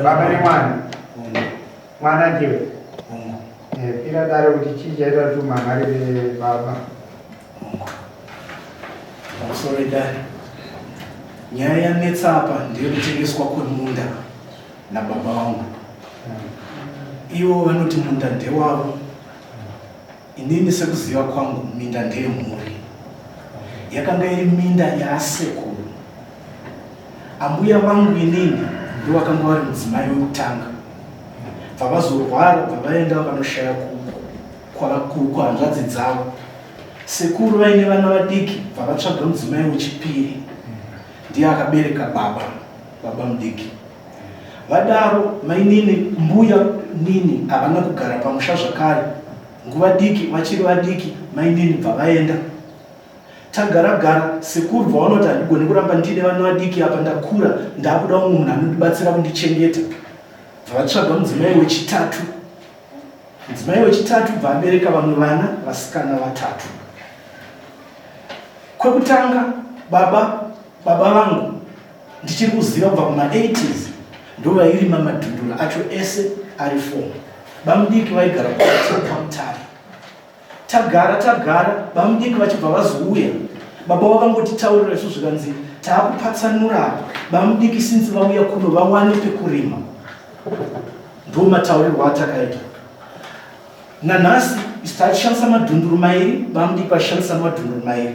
Baba nemwana. Mwana ndiwe. Eh, pira dare kuti chii chaita kuti umhangarire baba. Pamusoro idare. Nyaya yanetsa apa ndeyekutengeswa kwemunda nababa vangu. Ivo vanoti munda ndewavo. Inini sekuziva kwangu minda ndeyemhuri. Yakanga iri minda yaasekuru. Ambuya vangu inini ndovakanga vari mudzimai wekutanga. Bvavazorwara bvavaenda vakanoshaya kuhanzvadzi dzavo. Sekuru vaine vana vadiki bvavatsvaga mudzimai wechipiri. Ndiye akabereka baba, baba mudiki. Vadaro mainini mbuya nini havana kugara pamusha zvakare. Nguva diki vachiri vadiki mainini bvavaenda. Tagara gara sekuru bvavanoti handigoni kuramba ndiine vana vadiki apa ndakura ndakuda umwe munhu anondibatsira kundichengeta. Bvavatsvaga mudzimai wechitatu. Mudzimai wechitatu bvaabereka vamwe vana vasikana vatatu. Kwekutanga baba baba vangu ndichiri kuziva kubva kuma 80s ndovairima madhundura acho ese ari four. Bamudiki vaigara kwaMutare. Tagara tagara bamudiki vachibva vazouya. Baba vakangotitaurira isu zvikanzi taakupatsanura apa bamudiki since vauya kuno vawane pekurima. Ndo mataurirwo atakaita. Nanhasi isu tachishandisa madhunduru mairi bamudiki vachishandisa madhunduru mairi.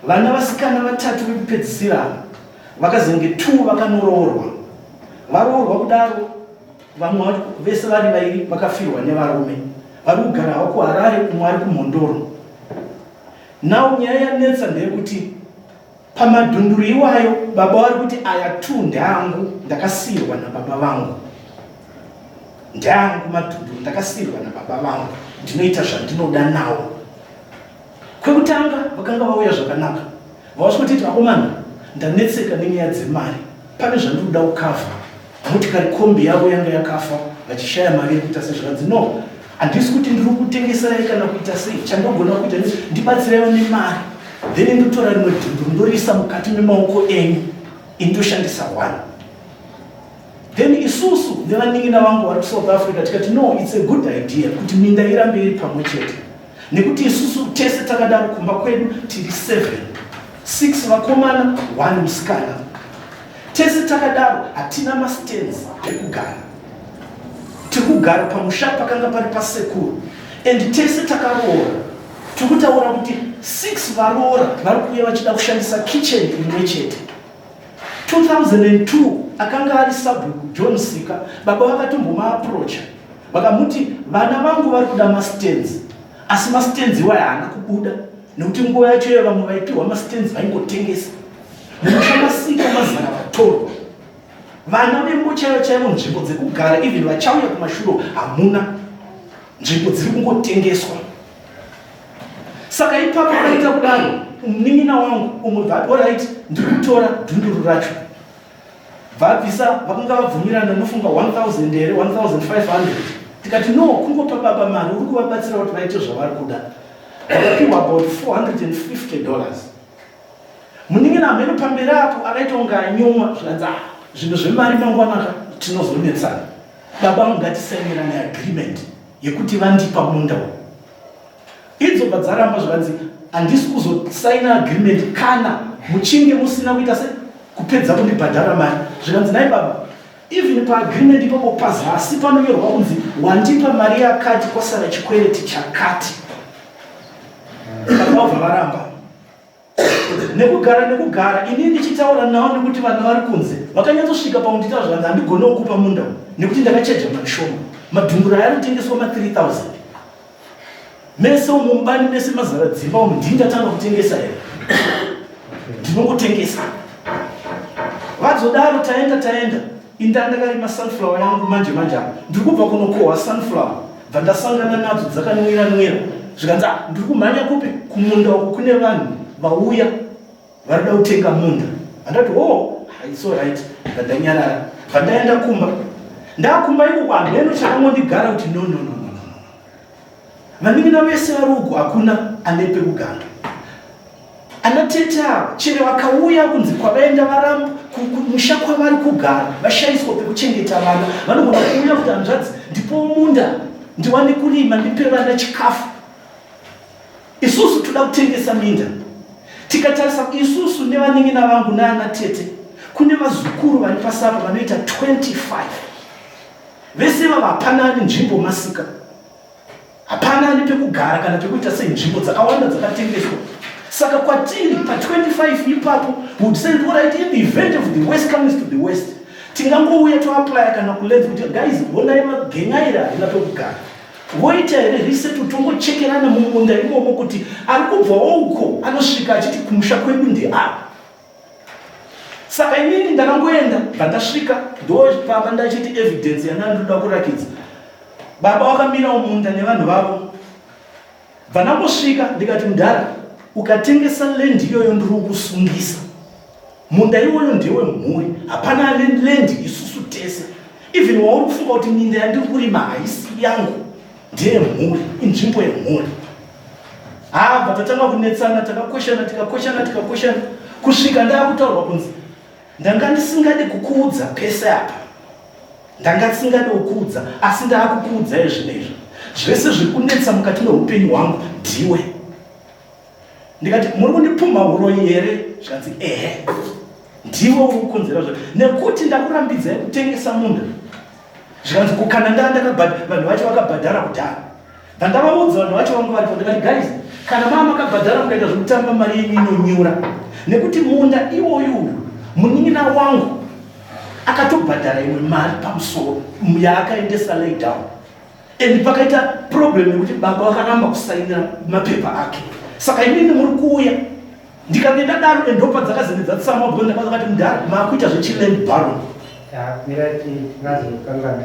Vana vasikana vatatu vekupedzisira ava vakazenge two vakanoroorwa. Varoorwa kudaro vamwe vese vari vairi vakafirwa nevarume. Vari kugara havo kuHarare umwe ari kuMhondoro. Now nyaya yanetsa ndeyekuti pamadhunduru iwayo baba vari kuti aya two ndeangu ndakasiirwa nababa vangu. Ndeangu madhunduru ndakasiirwa nababa vangu ndinoita zvandinoda nawo. Kwekutanga vakanga vauya zvakanaka vavasvikotiti vakomana ndanetseka nenyaya dzemari pane zvandiri kuda kukavha motikari kombi yavo yanga yakafa vachishaya mari yekuita sei zvakanzi no handisi kuti ndiri kutengeserai kana kuita sei chandogona kuita ndibatsiraiwo nemari then ndotora rimwe dhunduru ndoriisa mukati memaoko enyu ini ndoshandisa one then isusu nevanin'ina vangu vari kusouth africa tikati no it's a good idea kuti minda irambe iri pamwe chete nekuti isusu tese takadaro kumba kwedu tiri 7 6 vakomana 1 musikana tese takadaro hatina mastands pekugara tiri kugara pamusha pakanga pari pasekuru and tese takaroora tiri kutaura kuti 6 varoora vari kuuya vachida kushandisa kitchen imwe chete 2002 akanga ari sabhuku John Sika baba vakatombomaaprocha vakamuti vana vangu vari kuda mastands asi mastands iwayo haana kubuda nekuti nguva yacho iyo vamwe vaipiwa mastands vaingotengesa mumusha masika mazara vatorwa vana vembo chaivo chaivo nzvimbo dzekugara even vachauya kumashuro hamuna nzvimbo dziri kungotengeswa saka ipapo paita kudaro munin'ina wangu umwe bva orit ndiri kutora dhunduru racho bvabvisa vakanga vabvumirana nofunga 1000 here 1500 tikati no kungopa baba mari uri kuvabatsira kuti vaite zvavari kuda vakapiwa about 450 dollars munin'ina hameno pamberi apo akaita kunge anyumwa zvikanzi ah, zvinhu zvemari mangwanaka tinozonetsana baba vangu ngatisainirane agreement yekuti vandipa munda uyu idzo bva dzaramba zvikanzi handisi kuzosaina agreement kana muchinge musina kuita se kupedza kundibhadhara mari zvikanzi nai baba even paagreement ipapo pazasi panonyorwa kunzi wandipa mari yakati kwasara chikwereti chakati baba vabva varamba nekugara nekugara ini ndichitaura navo nekuti vana vari kunze vakanyatsosvika paunditaura zvanzi handigonewo kupa munda nekuti ndakacheja mari shoma madhungura aya anotengeswa ma 3000 mese umu mubani mese mazara dzimba umu ndini ndatanga kutengesa here Ndinongotengesa. Vadzodaro taenda taenda. Inda ndakarima sunflower yangu manje manje apa. Ndiri kubva kunokohwa sunflower. Bva ndasangana nadzo dzakanwira nwira. Zvikanzi ah, ndiri kumhanya kupi? Kumunda uku kune vanhu vauya varikuda kutenga munda. Andati oh, it's all right. Bva ndanyarara. Bva ndaenda kumba. Ndakumba ikoko hameno chakangondigara kuti no no no no. Vanin'ina vese vari uku hakuna ane pekugara. Ana tete ava chero vakauya kunzi kwavaenda varamba kumusha kwavari kugara vashaiswa pekuchengeta vana vanogona kuuya kuti hanzvadzi ndipo munda ndiwane kurima ndipe vana chikafu. Isusu toda kutengesa minda tikatarisa isusu nevanin'ina vangu naana tete kune vazukuru vari pasapa vanoita 25 vese ivava hapana ane nzvimbo masika hapana ane pekugara kana pekuita sei nzvimbo dzakawanda dzakatengeswa saka kwatiri pa25 ipapo would say alright in the event of the worst comes to the worst tingangouya toapplya kana kulands kuti guys honai magengaira harina pekugara voita here reset tongochekerana mumunda imomo kuti ari kubvawo uko anosvika achiti kumusha kwedu ndeapa. Saka inini ndakangoenda bva ndasvika ndopamba ndachiti evidence yandanga ndoda kurakidza. Baba wakamira mumunda nevanhu vavo. Bva ndangosvika ndikati mudhara ukatengesa land iyoyo ndiri kukusungisa. Munda iwoyo ndewemhuri hapana ane land isusu tese. Even wauri kufunga kuti minda yandiri kurima haisi yangu ndeyemhuri inzvimbo yemhuri. Habva tatanga kunetsana takakweshana tikakweshana tikakweshana kusvika ndaakutaurwa kunzi ndanga ndisingade kukuudza pese apa ndanga ndisingade kukuudza asi ndaakukuudzai zvino izvi zvese zviri kunetsa mukati meupenyu hwangu ndiwe. Ndikati muri kundipumha uroyi here? Zvikanzi ehe ndiwe uri kukonzera zvo nekuti ndakurambidzai kutengesa munda. Zvikanzi kukana ndaa ndakabhadhara vanhu vacho vakabhadhara kudhara. Bva ndavaudza vanhu vacho vanga varipo ndikati guys kana maa makabhadhara mukaita zvekutamba mari yenyu inonyura nekuti munda iwoyu uyu munin'ina wangu akatobhadhara imwe mari pamusoro yaakaendesa lay down and pakaita problem yekuti baba vakaramba kusainira mapepa ake saka inini muri kuuya ndikange ndadaro endopa dzakazenge dzatsamwa because ndakati mudhara maakuita zvechiland baron. Mira tingazokangana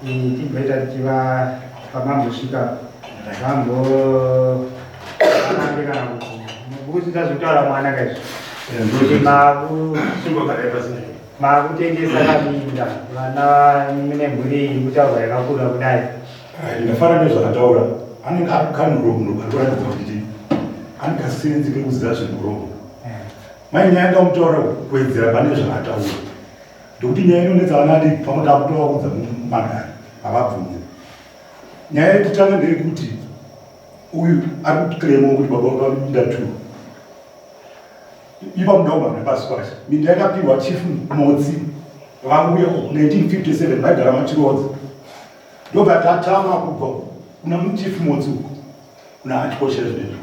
timboita tichiva pamambosvika vambo kana kuti tazotaura mwana kaizvo kuti maakutengesa kaminda vana mune mhuri iri kutaurwa yakakura kudai. Ndafara nezvaataura. Anenge akanhuromuno kari kuratidza kuti ane kasenzi kekuziva zvemuromo. Mai nyaya ndamutaura kuwedzera pane zvaataura ndekuti nyaya inonetsa vana adiki pamwe takutovaudza mumagari havabvunze. Nyaya yekutanga ndeyekuti uyu ari kuclaima kuti baba vakaminda two ipa munda wabva nepasi pasi minda yakapiwa Chief Motsi vauya 1957 vaigara machirodza ndobva tatama kubva kuna Chief Motsi uko kuna Archbishop zvinezvi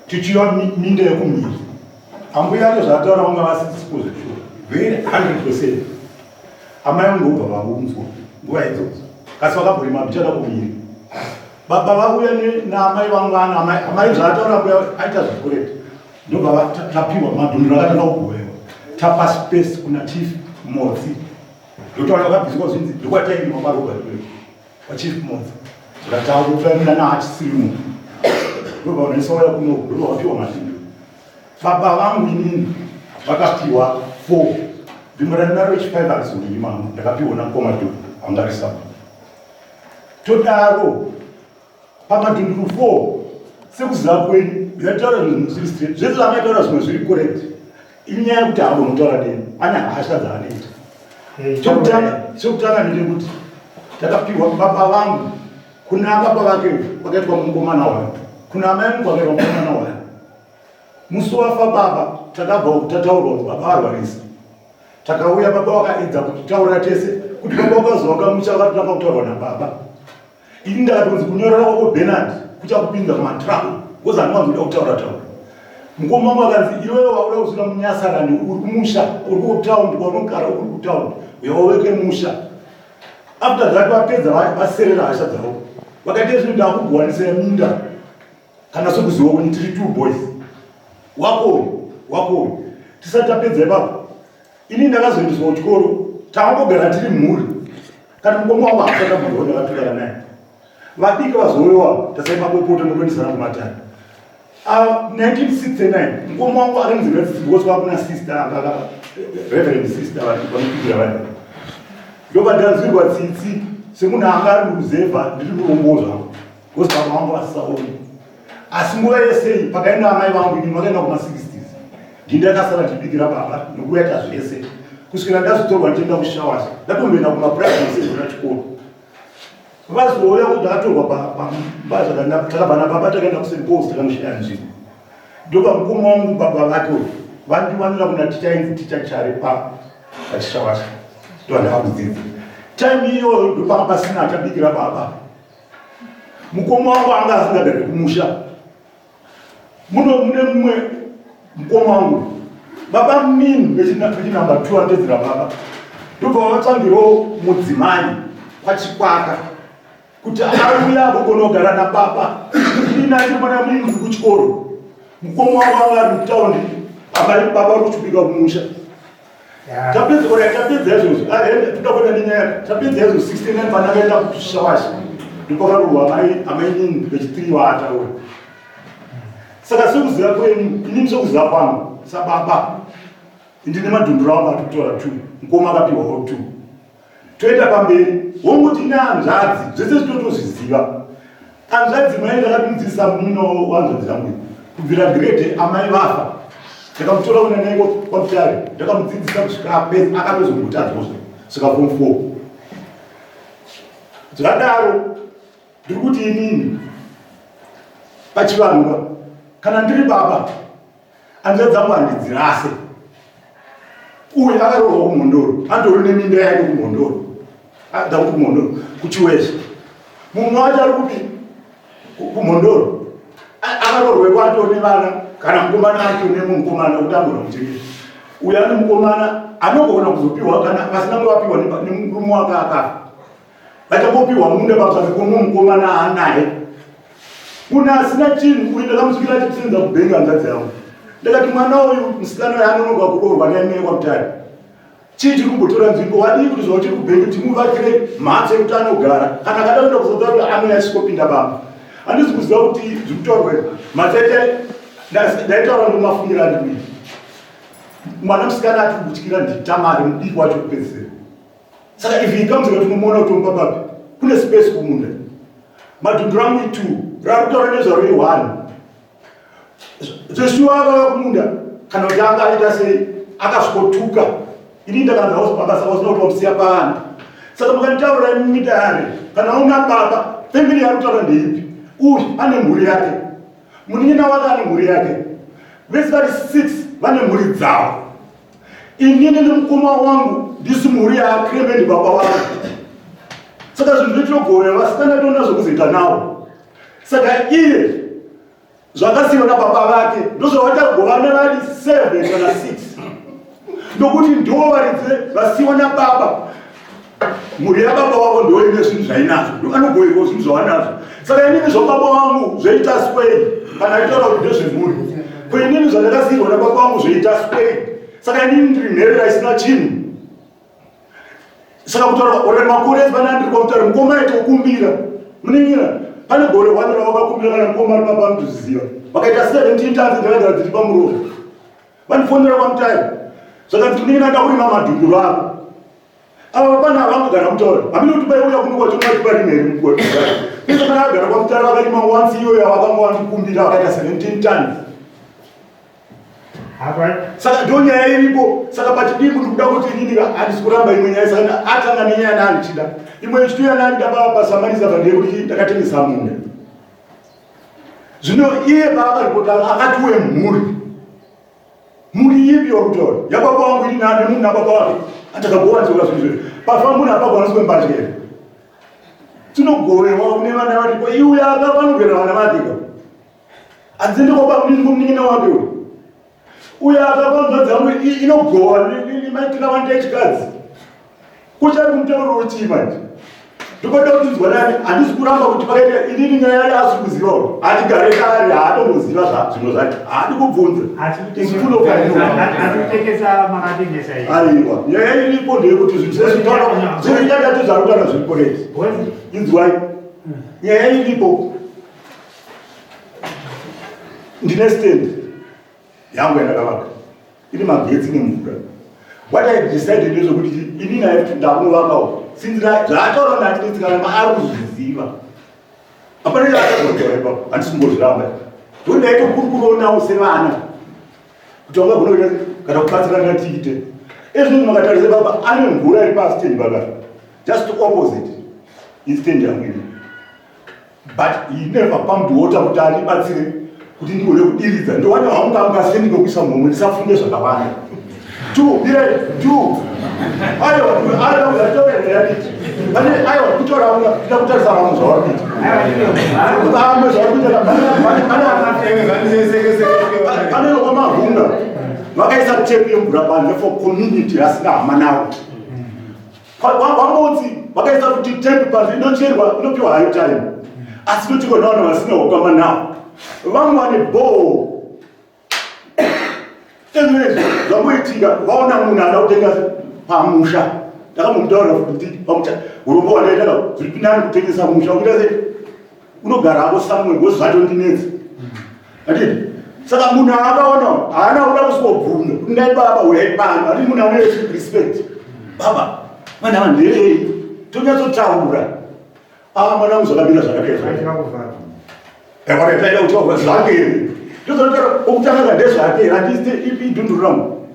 tichiva minda yekumhiri. Ambuya acho zvaataura vanga vasisipo zveshuwa very 100%. Amai vangu ndobva vaunzwa nguva idzodzo kasi vakamborima bichada kumhiri. Baba vauya naamai vangu ana amai amai zvaataura mbuya aita zvikoreti ndobva tapiwa madhunduru akatanga kugovewa tapa space kuna Chief Motsi ndotaura vakabviswa zvinzi ndokwatainwa kwaRobert kwaChief Motsi zvakatakufanira naachisirimo ndobva vanhu vauya kuno ndobva vapiwa madhunduru. Baba vangu inini vakapiwa 4 rimwe randinaro rechi5 harizoriri mangu ndakapiwa namukoma John vangarisapa todaro pamadhunduru 4 sekuziva kwenyu ndataura zvinhu zviri straight zvese zvakaitaura zvimwe zviri correct inyaya yekuti haambonotaura neni ane hasha dzaanoita. Chekutanga ndechekuti takapiwa baba vangu kuna baba vake kwakaitwa mukomana wayo kuna amai vangu kwakaitwa mukomana wayo. Musi wafa baba takabva tataurwa kuti baba varwarisa takauya baba vakaedza kutitaurira tese kuti baba vakazovaka musha vakatanga kutaurwa nababa. Ini ndakatonzi kunyorera kwako Bernard kuchakupinza mumatrouble because handiwanzoda kutaura taura. Mukoma wangu akanzi iwewe wauda kusvika munyasarani uri kumusha uri kutaundi kwaunogara uri kutaundi uya waweke musha. After that vapedza vaserera hasha dzavo vakaita zvino ndakugowanisira minda kana sekuziva kuti tiri two boys wako uyu. Wako uyu. Tisati tapedza ipapo. Ini ndakazoendeswa kuchikoro. Takangogara tiri mhuri. Kana mukoma wangu haasati amboziva ndakatogara naye. Vadiki vazouyawo tasai mabopoto nekuendesana kumatare. 1969 mukoma wangu akanzwira tsitsi because kwakuna sister anga reverend sister vanopikira vaya. Ndopandanzwirwa tsitsi semunhu anga ari muruzevha ndiri murombo zvangu because baba vangu vasisaoni. Asi nguva yese iyi pakaenda amai vangu ini vakaenda kuma 60s ndini ndakasara ndichibikira baba nekuita zvese kusvikira ndazotorwa ndichienda kushowers ndatomboenda kumaprivate sezvona chikoro. Vazouya kuti atorwa pamba takabva nababa takaenda kuSt Paul's takanoshaya nzvimbo. Ndopamukoma wangu baba vake uyu vandiwanira kuna ticha ainzi ticha Chare pa pachishawasha ndovandakudzidza. Time iyoyo ndopanga pasina achabikira baba. Mukoma wangu anga asingagare kumusha. Muno mune mumwe mukoma wangu baba mini vechinamba 2 andedzera baba ndobva vatsvangirawo mudzimai kwachikwaka kuti auya agogonogara nababa ini nati mwana mini ndiri kuchikoro mukoma wangu anga ari mutaundi amai baba vari kuchupika kumusha Tapedza ora tapedza izvozvo. Ah, eh, toda kuenda nenyaya. Tapedza izvozvo 69 pandakaenda kuShawashi. Ndopakarohwa amai amai nini vechithree vaataura. Saka sekuziva kwenyu, inini sekuziva kwangu sababa ndine madhunduru angu atikutora two, mukoma akapiwawo two. Toenda pamberi, hongu tine hanzvadzi, zvese zvitotozviziva. Hanzvadzi mai ndakatomudzidzisa munin'ina wanzvadzi yangu iyi kubvira grade amai vafa ndakamutora kuna naye kwamutare ndakamudzidzisa kusvika apedza akatozombotadzwa zve svika form 4 zvadaro ndiri kuti inini pachivanhu pa kana ndiri baba hanzvadzi dzangu handidzirase uyu akaroorwa kumhondoro andori neminda yake kumhondoro ndakuti kumhondoro kuchiwezha mumwe wacho ari kupi kumhondoro akaroorweko atori nevana kana mukomana acho nemukomana kuti angona kuchengeta uyu ane mukomana anogona kuzopiwa kana vasina kuvapiwa nemurume wake akafa Vachangopiwa munda pamusana pomumwe mukomana aanaye. Munhu asina chinhu uyu ndakamusvikira achisenza kubhengi hanzvadzi yangu. Ndakati mwana uyu musikana uyu anonoka kuroorwa naimai kwaMutare. Chii chiri kumbotora nzvimbo wadii kuti zvauchiri kubhengi kuti muvakire mhatso yekuti anogara kana akada kuenda kuSouth Africa anouya achisvikopinda baba. Handisi kuziva kuti zviri kutaurwa izvi. Mhatso yacho ndaitaura ndomafungiro andiri kuita. Mwana musikana atiri kutyira ndiTamari mudiki wacho kupedzisira. Saka if he comes kuti unomuona kuti unomupa papi? Kune space kumunda. Madhunduru angu i2, rari kutaura nezvaro i1. Zveshuwa akauya kumunda kana kuti anga aita sei akasvikotuka. Ini ndakanzi hausi baba saka usina kuti wamusiya paani. Saka mukanditaurira imimi dare kana una baba family yaari kutaura ndeipi? Uyu ane mhuri yake. Munin'ina wake ane mhuri yake. Vese vari 6 vane mhuri dzavo. Inini nemukoma wangu ndisu mhuri yaClement baba vangu. Saka zvinhu zvetinogona vasikana toona zvekuzoita nawo. Saka iye zvakasiyiwa nababa vake ndozvavatagovana vari 7 kana 6 nokuti ndiwo varidzi vasiyiwa nababa mhuri yababa wavo ndiwo ine zvinhu zvainazvo ndoanogoirwa zvinhu zvavanazvo saka inini zvababa wangu zvoita swei kana aitaura kuti ndezvemhuri ko inini zvandakasiirwa nababa wangu zvoita swei saka inini ndiri nherera isina chinhu saka kutaura ore makore ezvana ndiri kwamutaura mukoma aiti okumbira munin'ina pane gore one ravakakumbira kana mukoma ari baba anotozviziva vakaita 17 tons ndakagara dziri pamuromo vandifonera kwamutaura zvakanzi munin'ina ndakurima madhunduru ako Ava vapana havangogara mutaura. Hameno kuti vaiuya kuno kwacho vati varime here mugore. Pese kana agara kwamutara vakarima once iyoyo yavakanga vandikumbira vakaita 17 tons. Saka ndo nyaya iripo. Saka pachidimbu ndikuda kuti inini handisi kuramba imwe nyaya saka atanga nenyaya naandichida. Imwe ichitouya naandida pasamarisa pandeyekuti ndakatengesa munda. Zvino iye paakaripota akati wemhuri. Mhuri ipi yakutaura? Yababa wangu ini nani munhu nababa wake. Atakagowanzwa zvinhu izvi. Pafa munhu apagowaniswe mbatya here? Tinogoverwa kune vana varipo. Iwe aka vanogera vana vake ka. Hanzi ndiko baba ndini kumunin'ina wake uyu. Uyo akafa hanzvadzi yangu inogowa nemaitira vanoita chikadzi. Kuchari kumutauriro wechii manje? Ndikoda kuti nzwanani, handisi kuramba kuti pakaita inini nyaya yacho asi kuziva uyu. Hatigare kare, haatomboziva zvinhu zvacho. Haadi kubvunza. It's full of Asi kutengesa makatengesa iyi. Aiwa, nyaya iripo ndeyekuti zvinhu zvesitaura zviri nyaya zvakutaura zviri correct. Inzwai. Nyaya iripo. Ndine stand yangu yandakavaka. Ine magetsi nemvura. What I decided ndezvekuti inini I have to ndakunovakawo. Since zvaataura ndandinetsikana ari kuzviziva. Hapana chaakazotaura ipapo, handisi kumbozviramba. Ndokuti ndaitokurukurawo nawo sevana. Kuti vangagona kuita kana kubatsirana tiite. Ezvino makatarisa baba ane mvura iri pastand baba. Just opposite. Istand yangu ino. But he never pumped water kuti andibatsire kuti ndigone kudiridza. Ndowana hangu kangu kastendi kokuisa muhomwe ndisafunge zvakawanda. Two, mirai, two. Aiwa, aiwa, zvataura pane aiwa kutora kuda kutarisa vamwe zvavari kuita. Vamwe zvavari kuita pane vamahunga vakaisa tepu yemvura panze for community vasina hama navo. Vamotsi vakaisa kuti tepu panze inocherwa inopiwa hayo time asi inocherwa navanhu vasina ukama navo. Vamwe vane bhoo ezvinezvi zvamboitika vaona munhu ada kutenga pamusha ndakambomutaurira kuti pamusha urombo hwandaita zviri nani kutengesa musha ukuita sei unogara hako somewhere because zvatondinetsa handiti saka munhu aakaona haana kuda kusvobvunza kuti ndai baba uyai pano handiti munhu ane respect baba vanhu ava ndeyei tonyatsotaura a mwana wangu zvakamira zvakadai zvakadai kuti zvake ndozotaura okutanga ndezvake handisi idhunduru rangu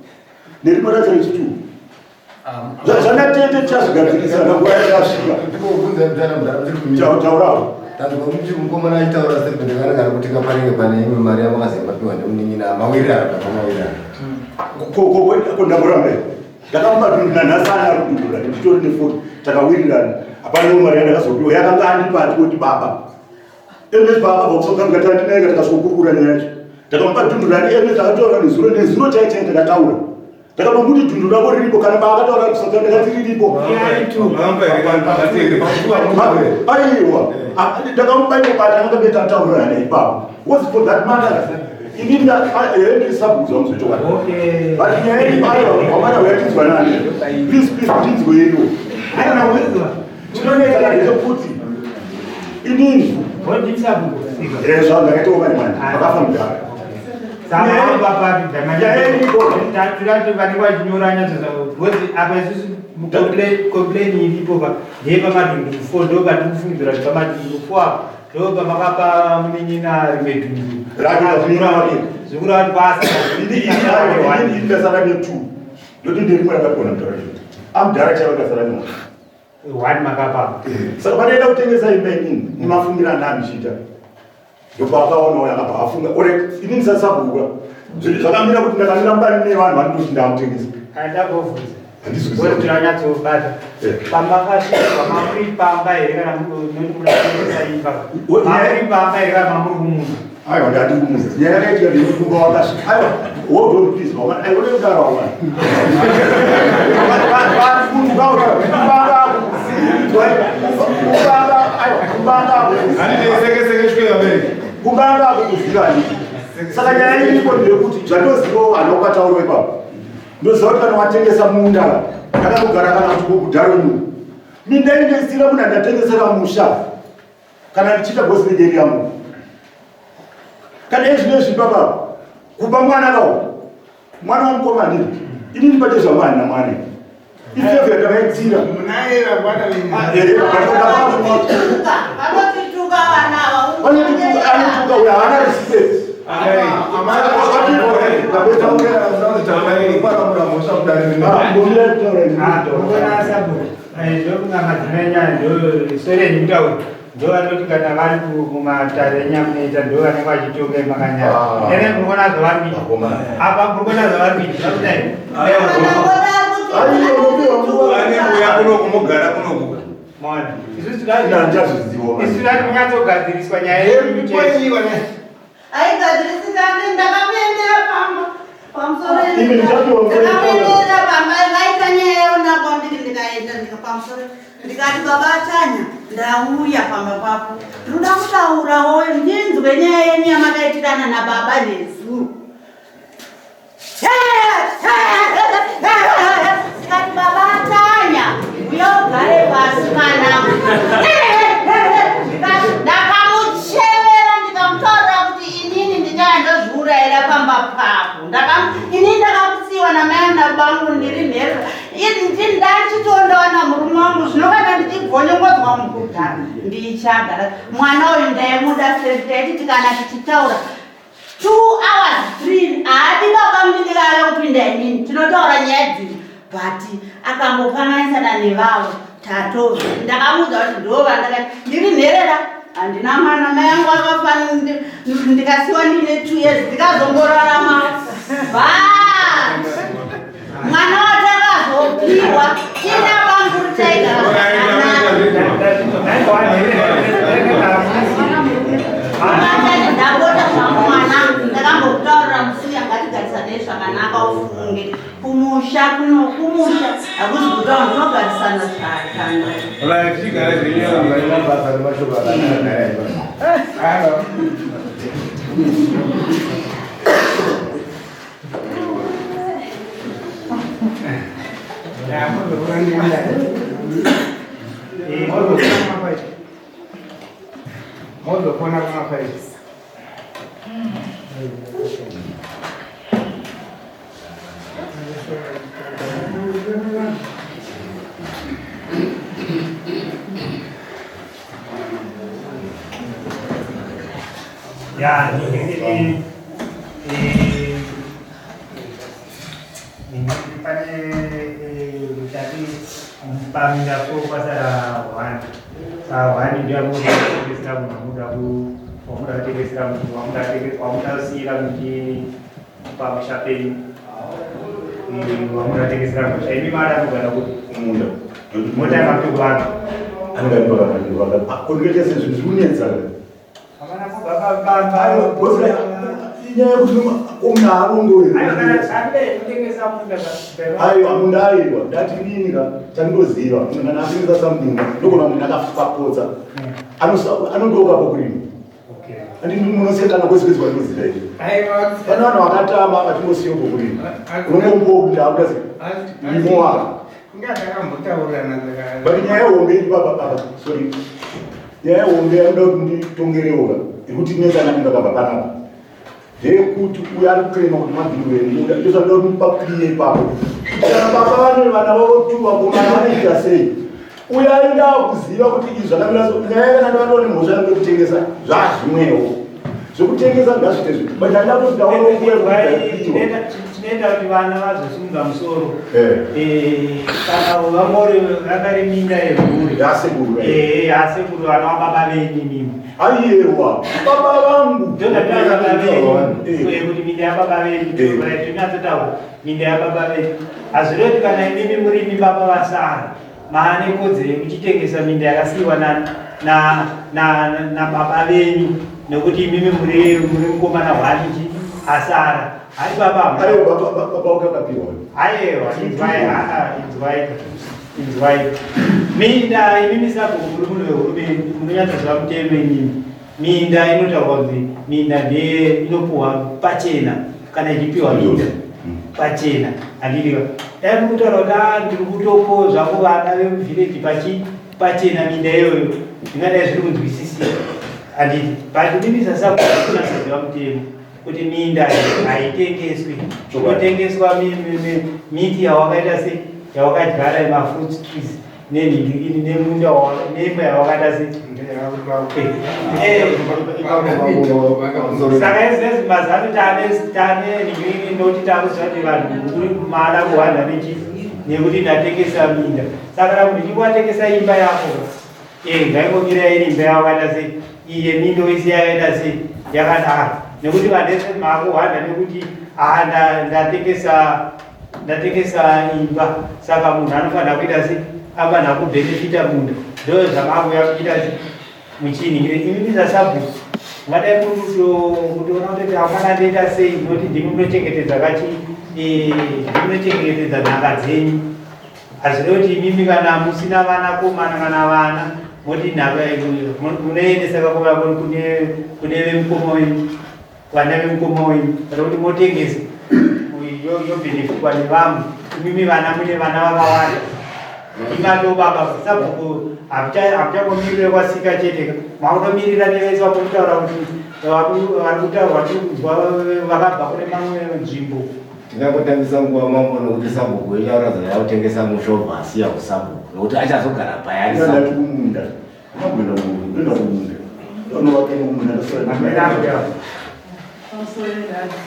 nerimwe racho rechitu zvanatete tichazvigadzirisa nguva yakasvika. Taurawo. Tanzwa kuti mukomana achitaura sebendekanaka kuti kapanenge pane imwe mari yamakazembapiwa nemunin'ina mawirirana pamawirirana. Kondamborambe ndakamupa dhundu nanhasi ana ari kudhundura nditori nefoni takawirirana hapana imwe mari yandakazopiwa yakanga andipati kuti baba ms baba bva ndinaika takasvokurukura nyaya yacho ndakamupa dhundu rake ms akataura nezuro nezuro chai chai ndakataura ndakamuti dhundu rako riripo kana paakataura kusaka ndakati riripo aiwa ndakamupa ipo patakanga betataurana ipapo was for that matter inini ndisabhuza muzoitokwana but nyaya iri aiwa wamana uyatinzwa nani please please tinzweiwo chinonetsa ndechekuti inini zvangu ndakaitawo mari mani vakafa mudhara. Vanenge vachinyora nyatso because apa isusu complain iripo pa ndeyepamadhunduru 4 ndo patiri kufungidzira kuti pamadhunduru 4 apa ndo pamakapa munin'ina rimwe dhunduru zvikureva kuti kwasara ndasara ne2 ndoti nderimwe rakagona mutaura amudhara chaivo ndasara ne one makapa. Saka panoenda kutengesa imba inini nemafungiro andamichiita ndopaakaonawo akabva afunga ore inini sasabuka zvakamira kuti ndakamira mubani nevanhu vanondoti ndamutengesa. Andambobvunza kuti tinanyatsobata pamakasvikwa mamuri pamba here kana noti muda kutengesa imba mamuri pamba here kana mamuri kumunda? Aiwa, ndati kumuza nyaya yakaitika ndeyekuti wakasvika aiwa hold on please waman aiwa nekudaro waman kubanga kubanga kubanga kukuzivani saka nyaya iripo ndeyekuti zvandozivawo vanhu vakataurwa ipapo ndoziva kuti kana watengesa munda ndakambogara kana kuti kudharoni minda ingesira munhu andatengesera musha kana ndichiita bhosi yangu kana ezvinezvi baba kupa mwana kawo mwana wamukoma ndini inini pate zvamwana namwana ifevho yandakaitira. Vanotituka vana ava. Anotuka uyo haana respect. Ndokunga madzimai nyaya ndo sore yekutaura ndo vanoti kana vari mumatare enyamunoita ndo vanenge vachitonga makanyara ene muri kuona zvavari kuita apa muri kuona zvavari kuita zvakudai. Kumugara kunoku. Maona isusu tati kunyatsogadziriswa nyaya yedu chete. Aigadzirisika ndakamuendera pamba pamusoro Imi ndichapiwa mvura. Ndakamuendera pamba vaita nyaya yona kwandiri ndikaenda ndikapa. Pamusoro, ndikati, "Baba Tanya, ndauya pamba papo, ndinoda kutaurawo ndinzwe nyaya yenyu yamakaitirana nababa nezuro." Ndikati, "Baba Tanya, uya ugare pasi mwanangu." Ndikati, ndakamuchemera, ndikamutaurira kuti inini ndichaya ndozviurayira pamba papo. Inini ndakakusiyiwa namai angu nabangu, ndiri nherera, ndachitondowana murume wangu. Zvino kana ndichibvonyongodzwa mukugara, ndichagara. Mwana uyu ndaimuda, taititi kana tichitaura 2 hours, 3, haadi baba mudikave kupinda inini, tinotaura nyaya dziri, but akambopanganisana nevavo tatozvo. Ndakamuudza kuti ndova ndakati ndiri nherera, handina mwana, mai angu akafa ndikasiwa ndine 2 years, ndikazongorarama, but mwana watakazopiwa tina banguru taigara zvakanaka. Matani, ndapota zvangu mwanangu, ndakambokutaurira musi, ngatigarisanei zvakanaka. Ufunge kumusha kuno, kumusha hakuzi kutaura, ndinogarisana zvakanaka. Chigara zvenyu. Basa nemashoko akanaka. Mozofona kuma-5. Ya, pane tati paminda po kwasara one, saka one ndiyo yamunoda kutengesera munhu amuda wamuda kutengesera munhu wamuda kusiyira muti pamusha penyu. Wamuda kutengesera musha, imi mari anogara kuti Kumunda. Motanga kuti kuvanhu. Anenge ari pakati sezvinhu zviri kunetsa. Havana kubva pamba. Inyaya yekuti munhu arongoe. Aiwa, kana tisandide kutengesa munda. Aiwa, munda, aiwa, ndati inini ka chandinoziva, munhu kana atengesa something, ndogona munhu akapotsa anondoka pokurima. Andi munosekana kwese kwese kwandinoziva izvi. Pane vanhu vakatama vatingosiyo pokurima, unongombowo kuti akuda limo wako. Ingatakambotaurirana. But nyaya yehombe iri papa papa, sorry, nyaya yehombe yamuda kuti nditongerewo iri kuti netsana ndingakabva panapa ndeyekuti uyo ari kuclaima kuti mabhirwe emuda, ndozvandoda kuti mupakiriye ipapo, kuti kana baba vane vana vavo tu vakomana vanoita sei. Uyo aida kuziva kuti izvi zvakamira so. Nyaya kana ndavatoone mhosva yangu yekutengesa, zvazvimwewo zvekutengesa ngazviite zvi, but handida kuti ndaona nguva yekuti Chinoita kuti vana vazosunga musoro, kana vangori vakari minda yemhuri. Yasekuru. Asekuru, vana vababa venyu imimi. Aiyewa, baba vangu. Ndozvataura baba venyu, kuti minda yababa venyu, tinatsotaura minda yababa venyu. Hazviroti kana imimi murimi baba vasara, maane kodzero yekuchitengesa minda yakasiyiwa nababa venyu, nekuti imimi muri mukomana hwanichi asara. Hai baba. Aiwa, baba wake akapiwa. Aiwa, inzwai, aa, inzwai, inzwai. Minda, imimi sabhuku muri munhu wehurumende, munonyatsoziva mutemo imimi. Minda inotaurwa kunzi minda ndeye inopuhwa pachena. Kana ichipiwa minda pachena, handiriwa dai muri kutaura kuti, "Ah, ndiri kutopo zvako vana vemuvhireji pachena minda iyoyo," zvingadai zviri kunzwisisika, handiti? But mimi sasabhuku kunatsoziva mutemo kuti minda haitengeswi. Inotengeswa miti yawakaita se yawakadyara, yemafruit trees nenhingirikini, nemunda nemba yawakaita se. Saka izvezvi mazano tane nhingirikini, ndokuti takuziva kuti vanhu kuri mada kuhwanda nechi nekuti ndatengesa minda. Saka kana munhu ichinge watengesa imba yako, ngaingomira iri imba yawakaita se iye, minda oisiya yakaita se yakadaro, nekuti vanhu vese makuhwanda nekuti, "Ah, ndatengesa imba," saka munhu anofanira kuita se anofanira kubhenefita munda. Ndo zvamakuya kuita se muchinhingire. Imi misasabhuku ngadai muri kutoona kutoti akana ndoita sei, nokuti ndimi munochengetedza kachi, ndimi munochengetedza nhaka dzenyu. Hazvirevi kuti imimi kana musina vanakomana kana vana moti nhaka munoendesa vakomana kune vemukoma wenyu, vana vemukoma wenyu, kana kuti motengesa yobhenefikwa nevamwe. Imimi vana mune vana vakawanda, imato baba sabhuku hamuchangomirire kwasika chete, makutomirira nevese vakutaura kuti vari kutaurwa tiri kunzwa vakabva kune mamwe nzvimbo. Tingangotambisa nguva mambo nokuti sabhuku wenyu aratidza yakutengesa mushobva asiya usabhuku nokuti achazogara payari ndati kumunda unokuenda kumunda unoenda kumunda unovaka kumunda. Pamusoro yedadi,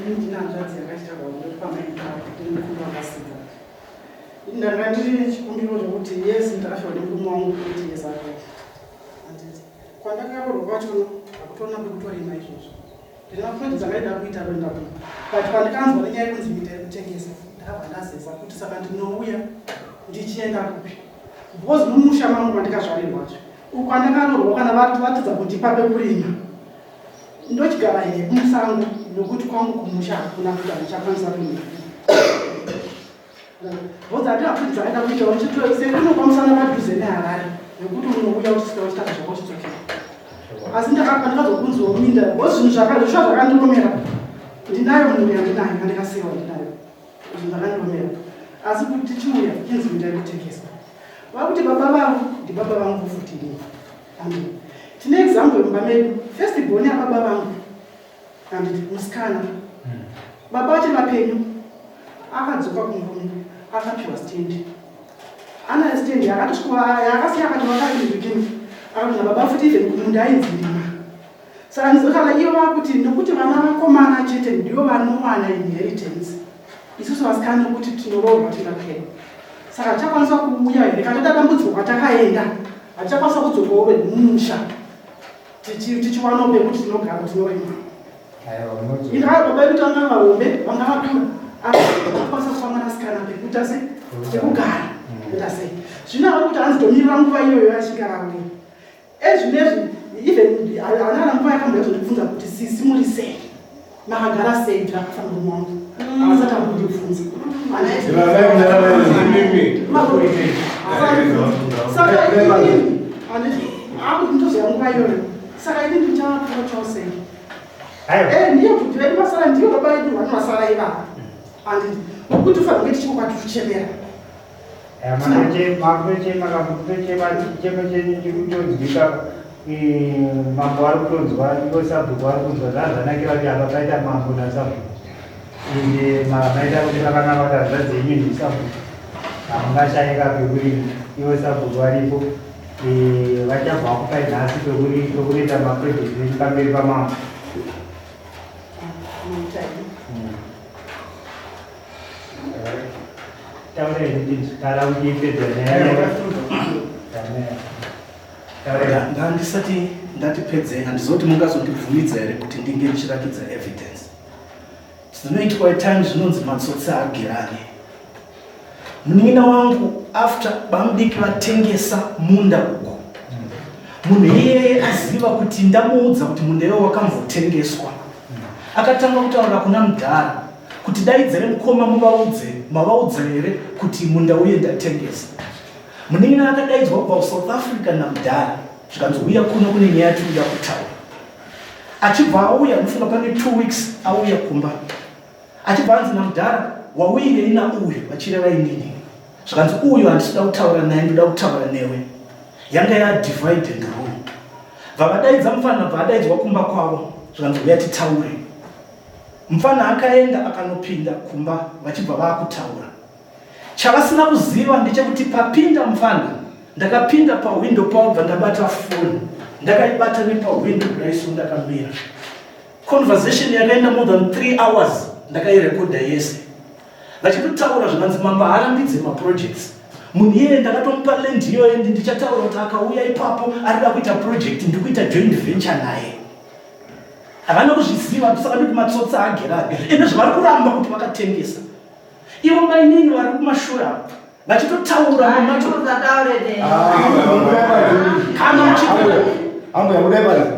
ini ndina hanzvadzi yakaita vaure pamaita kuti mukuru wakasika. Ndanga ndiri chikumbiro chokuti yes, ndakafiwa nemurume wangu 8 years ago. Handiti kwandakaroorwa kwachona hakutona kwekutorima izvozvo. Ndina project dzandaida kuita kuenda kuno, but pandikanzwa nenyaya yekunzi minda yekutengesa, ndakabva ndazeza kuti saka ndinouya ndichienda kupi? Because mumusha mangu mandikazvarirwazve uku kwandakaroorwa, kana vatadza kundipa pekurima, ndochigara here kumusango? Nokuti kwangu kumusha hakuna kuti handichakwanisa kurima, because handina kuti dzakaida kuita sekunopamusana padhuze neHarare nekuti unouya uchisvika uchitaka zvako uchidzokera. Asi ndakazokunziwa minda, because zvinhu zvisva zvakandiomera. Ndinayo munhu yandinayo yandikasiyiwa, ndinayo zvinhu zvakandiomera, asi kuti tichiuya chinzi minda yekutengeswa, vakuti baba vavo ndibaba vangu futi inini. Amen. Tine example mumba medu, first born yababa vangu, handiti musikana, baba vacho vapenyu, akadzoka kumurume akapiwa stand. Ana stand yakatosvika yakasiya akati vakaindikini akati nababa futi even kumunda ainzi ndima. Saka ndizokana ivo vakuti nokuti vana vakomana chete ndivo vanowana inheritance, isusu vasikana nokuti tinoroorwa tingapera, saka hatichakwanisa kuuya here? Kana toda dambudziko kwatakaenda, hatichakwanisa kudzokawo mumusha tichiwanawo pekuti tinogara tinorima. Ingaa baba vedu tanga vahombe vanga vakura, asi vakwanisa kupa mwanasikana pekuita se pekugara kuita sei. Zvino vari kuti hanzi tomirira nguva iyoyo achinge auya. Ezvinezvi even haana kana nguva yakambozondibvunza kuti sisi muri sei, makagara sei, ndakafa murume wangu, havasati ambondibvunza. Saka inini akuti ndozoya nguva iyoyo, saka ini ndichavaprochawo sei? Ndiyo kuti vedu vasara, ndiyo baba vedu vani vasara ivava, handiti? Nokuti ufanira kunge tichikokwati tuchemera. Makutochema kamukutochema, chichemo chenyu chiri kutonzwika. Mambo ari kutonzwa, ivo sabhuku vari kunzwa. Zvazvanakira kuti apa paita mambo nasabhuku, ende maita kuti pakanaka kuti hanzvadzi yenyu ndisabhuku, hamungashayika pekurima. Ivo sabhuku varipo, vachabva vakupai nhasi pekunoita maproject enyu pamberi pamambo. Taura ini kana uchipedza nyaya. Taura. Ndandisati ndatipedzei, handizoti mungazondibvumidza here kuti ndinge ndichirakidza evidence dzinoitwa at times zvinonzi matsotsi agerane. Munin'ina wangu, after bamudiki vatengesa munda uku, munhu iyeye aziva kuti ndamuudza kuti munda iwo wakambotengeswa, akatanga kutaura kuna mudhara kuti daidzere mukoma muvaudze, mavaudza here kuti munda uye ndatengesa? Munin'ina akadaidzwa kubva kuSouth Africa namudhara, zvikanzi uya kuno, kune nyaya yatinoda kutaura. Achibva auya, mufunga pane 2 weeks auya kumba, achibva anzi namudhara, wauyirei nauyu? Vachireva inini. Zvikanzi uyu handisida kutaura naye, ndoda kutaura newe. Yanga yadivide and rule. Bva mufana bva adaidzwa kumba kwavo, zvikanzi uya titaure. Mufana akaenda akanopinda kumba, vachibva vaakutaura. Chavasina kuziva ndechekuti papinda mufana, ndakapinda pahwindo pavo, bva ndabata foni, ndakaibata nepahwindo kudai so ndakamira. Conversation yakaenda more than 3 hours, ndakairekodha yese vachitotaura. Zvikanzi mambo haarambidze maprojects. Munhu iyeye ndakatomupa land iyoyo, ndi ndichataura kuti akauya ipapo arida kuita project, ndikuita joint venture naye. Havana kuzviziva. Saka ndikuti matsotsi agerani, ende zvavari kuramba kuti vakatengesa, ivo mainini vari kumashure apo vachitotaura mamacho. Kana Ambuya, budai panze,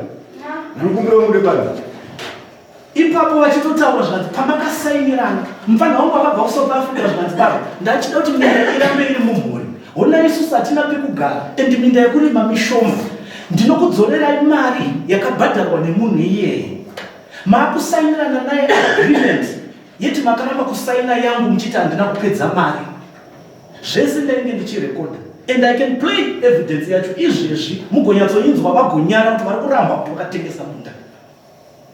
ndiri kumbira mubude panze. Ipapo vachitotaura, zvanzi pamakasainira. takasainirana. Mupfanha wangu akabva kuSouth Africa zvikanzi baba ndachida kuti minda irambe iri mumhuri. Hona isusu hatina pekugara and minda yekurima mishoma. Ndinokudzorerai mari yakabhadharwa nemunhu iyeye. Makusainirana naye agreement yeti makaramba kusaina yangu muchiti handina kupedza mari. Zvese ndainge ndichirekodha and I can play evidence yacho izvezvi mugonyatsoinzwa vagonyara kuti vari kuramba kuti vakatengesa munda.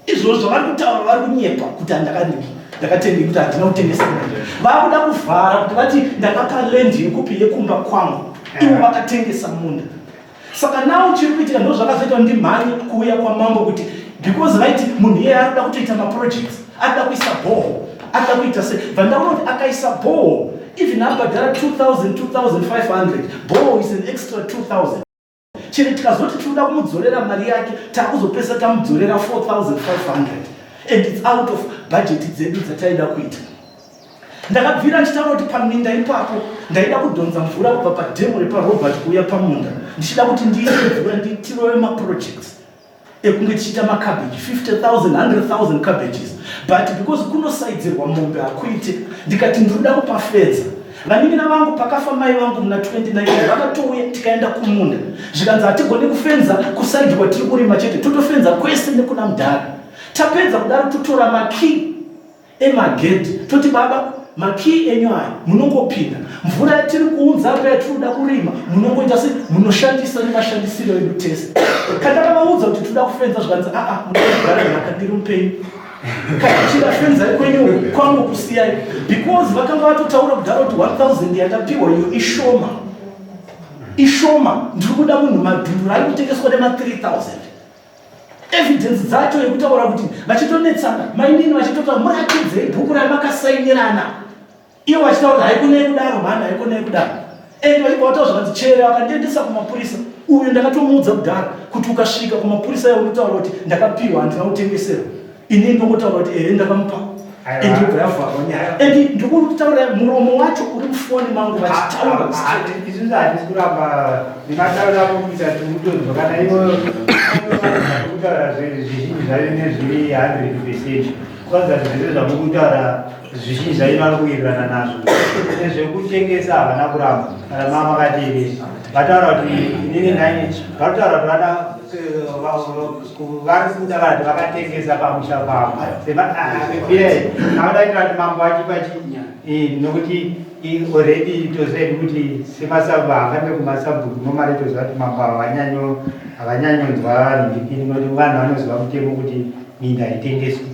Izvozvo zvavari kutaura vari kunyepa kuti handakadiki ndakatenge kuti handina kutengesa munda. Vakuda kuvhara kuti vati ndakapa land yekupi yekumba kwangu ivo vakatengesa munda. Saka now chiri kuitika ndo zvakazoita ndimhanye kuuya kwamambo kuti because vaiti munhu iyeye arikuda kutoita maprojects arikuda kuisa boho arikuda kuita se bva ndaona kuti akaisa boho even abhadhara 2000 2500 boho is an extra 2000 chero tikazoti tinoda kumudzorera mari yake takuzopesa tamudzorera 4500 and it's out of budget dzedu dzataida kuita. Ndakabvira ndichitaura kuti paminda ipapo ndaida kudhonza mvura kubva padhemu repaRobert kuuya pamunda ndichida kuti ndiise mvura nditirove maprojects ekunge tichiita macabbage 50,000 100,000 cabbages but because kunosaidzirwa mombe hakuite ndikati ndinoda kupafedza. Vanin'ina vangu pakafa mai vangu muna 2019 vakatouya tikaenda kumunda zvikanzi hatigone kufenza kusaidi kwatiri kurima chete totofenza kwese nekuna mudhara. Tapedza kudaro totora makey emagedhi toti baba makey enyu aya munongopinda mvura yatiri kuunza apa yatinoda kurima munongoita se munoshandisa nemashandisiro edu tese. Kandakavaudza kuti tinoda kufenza zvikanzi aa munogara nhaka ndiri mupenyu kana tichida fenzai kwenyu kwangu kusiyai because vakanga vatotaura kudhara kuti 1000 yandapiwa iyo ishoma ishoma ndiri kuda munhu madhuru ari kutengeswa nema 3000. Evidence dzacho yekutaura kuti vachitonetsana mainini vachitotaura muratidzei bhuku ramakasainirana ivo vachitaura kuti haikonei kudaro mhani haikonei kudaro and vachibva vataura zvakanzi chere vakandiendesa kumapurisa uyu ndakatomuudza kudhara kuti ukasvika kumapurisa iwo unotaura kuti ndakapiwa handina kutengeserwa ini ndongotaura kuti ehe ndakamupa and yobva yavharwa nyaya and ndikutaura muromo wacho uri mufoni mangu vachitaura isusu hatisi kuramba nemataura avo kuita timutonzwa kana ivo kutaura zvizhinji zvayo nezviri 100% kwanza zvese zvamukutaura zvizhinji zvayo vari kuwirirana nazvo nezvekutengesa havana kuramba kana mama makati vataura kuti inini nai varikutaura kuti vada vari kuda vanhu vakatengesa pamusha pavo avadaitira kuti mambo achipa chi nokuti already toziva kuti semasabhu haafambe kumasabhuku nomari toziva kuti mambo ava havanyanyonzwa nhipiri nokuti vanhu vanoziva mutemo kuti minda haitengeswi.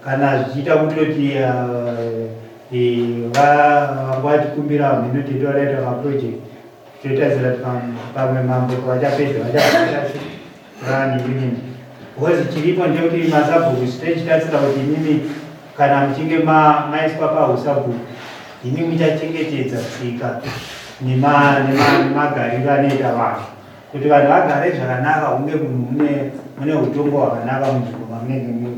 Kana zvichiita kutoti vanga vachikumbira mhino tete vadaita maproject toitarisira kuti pamwe mambo pavachapedza vachaaasi vanhingi because chiripo ndechekuti masabhuku tichitarisira kuti imimi kana muchinge maiswa pahusabhuku imi muchachengetedza tsika nemagariro anoita vanhu kuti vanhu vagare zvakanaka hunge munhu mune utongo hwakanaka munzvimbo mamunenge muri.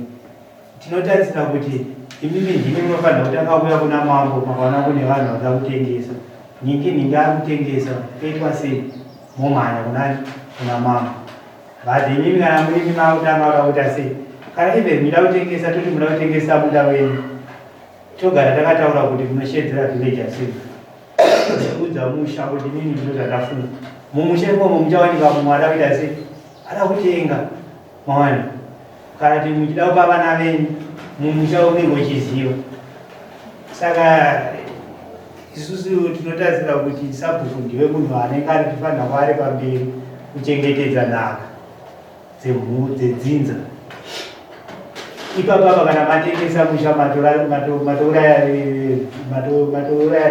Tinotarisira kuti imimi ndimi munofanira kutanga kuuya kuna mambo makaona kune vanhu vada kutengesa nhingi nhingi ari kutengesa toitwa sei momhanya kunani kuna mambo but imimi kana murimi makutanga kuda kuita sei kana even muda kutengesa toti muda kutengesa munda wenyu togara takataura kuti munoshedzera village assembly kuudza musha kuti nini ndizvo zvatafunga mumusha imomo muchawanika mumwe ada kuita sei ada kutenga mawana kana kuti muchida kupa vana venyu mumusha unenge uchiziva saka isusu tinotarisira kuti sabhuku ndiwe munhu anenge ari kufanira kuva ari pamberi kuchengetedza nhaka dzedzinza ipapapa kana matengesa musha matouraya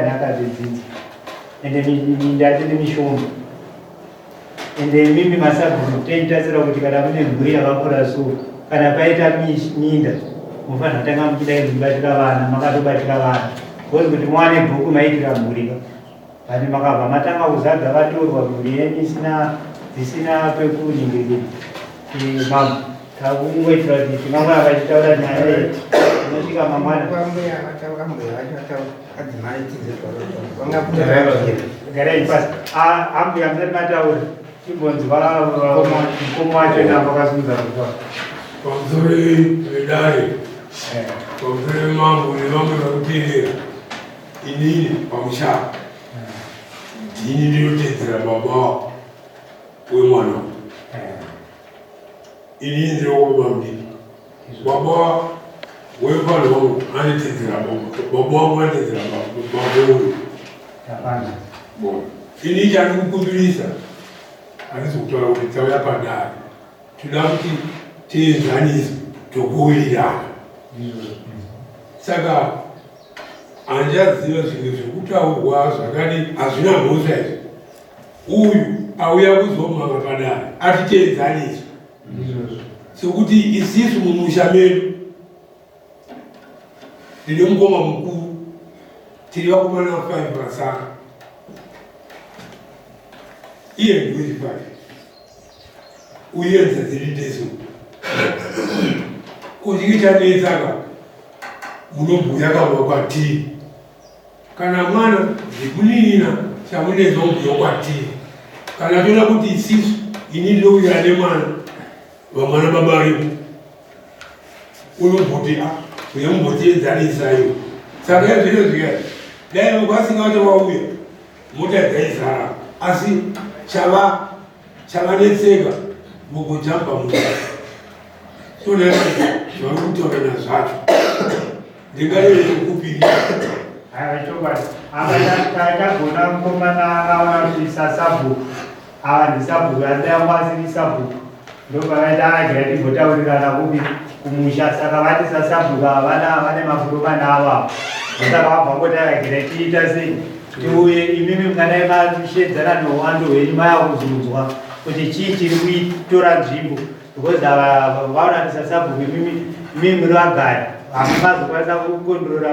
nhaka dzedzinza ende minda yacho nemishonga ende imimi masabhuku toitarisira kuti kana mune mhuri yakakura so kana paita minda mufanira kutanga muchidai muchibatira vana makatobatira vana because kuti muwane bhuku maitira mhuri ka but makabva matanga kuzadza vatorwa mhuri yenyu isina dzisina pekuningirira mambo takungoitira kuti tinangwana vachitaura nyaya iyi inosvika mangwana garai pasi ambuya musati mataura chimbonzwa mukoma wacho namba akasimudza ruoko. Pamusoro vedare. Pamusoro mambo nevamwe varikuteerera, inini pamusha ndini ndinotedzera baba wemwana. Inini ndinokuba mudiki, baba wemwana wangu anotedzera baba wangu, anotedzera baba uyu. Ini chandikukumbirisa, handisi kutaura kuti tauya padare, toda kuti tienzaniswe, tokuwirirana. Saka handichaziva zvimwe zvekutaurwa zvakadi, hazvina mhosva izvi. Uyu auya kuzomama padare atiteenzaniswe, sekuti isisu mumusha medu ndine mukoma mukuru, tiri vakomana 5 vasara, iye ndiwezi 5 uyenza dziri ndeso kuchinge chanetsaka munobhuya kamba kwatiri. Kana mwana zvemunin'ina chamunetsa ubhuya kwatiri, kana toda kuti isisu, ini ndinowira nemwana, vamwana baba aripo, unomboti a uye mumbotienzanisaiwo. Saka izvino zviya dai vasinga vacho vauya, mota dzaizara, asi chava chavanetseka mugojamba muno sona zvari kutaurana zvacho ndingarerekupiri. Aiwa, chokwadi apa tagona mukomana akaona kuti sasabhuku ava ndisabhuku, asi yangu asiri sabhuku, ndopakaita agira timbotaurirana kupi kumusha. Saka vati sasabhuku ava vane mafuro mana avo ava, saka vabva ngoti akagira tiita sei tiuye. Imimi mungadai mashedzana neuwando hwenyu, maya kuzunzwa kuti chii chiri kuitora nzvimbo, because ava vaona kuti sasabhuku imimi muri vagari, hamungazokwanisa kukondrora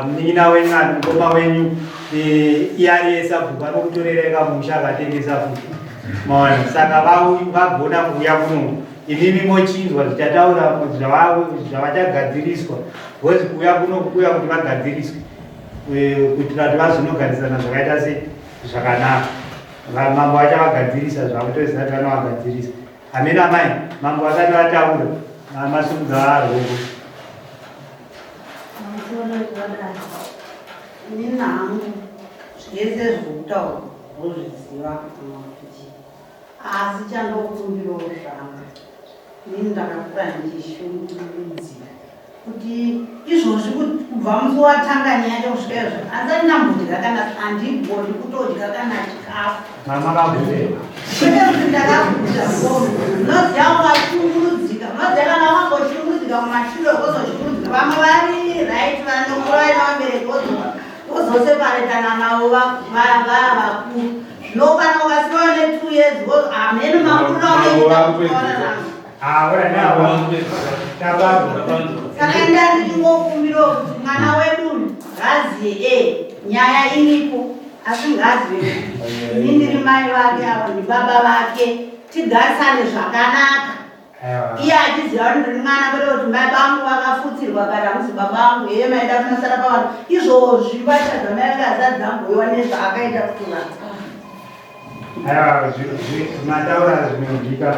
munin'ina wenyu ani mukoma wenyu. Iye ari yesabhuku anokutorerai kamusha akatengesa futi, maona. Saka vagona kuuya kuno, imimi mochinzwa zvichataura zvavachagadziriswa, because kuuya kuno kuuya kuti vagadziriswe, kuitira kuti vazonogadzirisana zvakaita sei zvakanaka. Mambo vachavagadzirisa zvakutoziva kuti vanovagadzirisa. Hamena amai, mambo vasati vataura, masumudza arwoko. Inini hangu zvese zvokutaura ndozviziva kana kuti, asi chandokumbirawo zvangu, inini ndakakura ndichishungurudzika kuti izvozvi kubva musi watanga nyaya yacho kusvika izvo handisati ndambodya kana, handigoni kutodya kana chikafu. Mama kabude. Kwete kuti ndakaguta, unoziva ukashungurudzika, unoziva kana wamboshungurudzika kumashure, wozoshungurudzika, vamwe vari right vanokura vaina vabereki, wozoseparetana navo vavakuru. Zvino kana ukasiwa ne2 years, hameno makuriro aunoita kutaura navo. Saka ndandichingokumbirawo kuti mwana wedu uyu ngaazive nyaya iripo, asi ngaazive kuti ini ndiri mai vake, avo ndibaba vake, tigarisane zvakanaka, iye achiziva kuti ndiri mwana, kwete kuti mai vangu vakafutsirwa kana muzi baba vangu yeye maida kunosara pavanhu. Izvozvi vachadza mai vake hazati dzamboiwa nezvaakaita kuti vanhu. Aiwa, mataura zvinonzwika.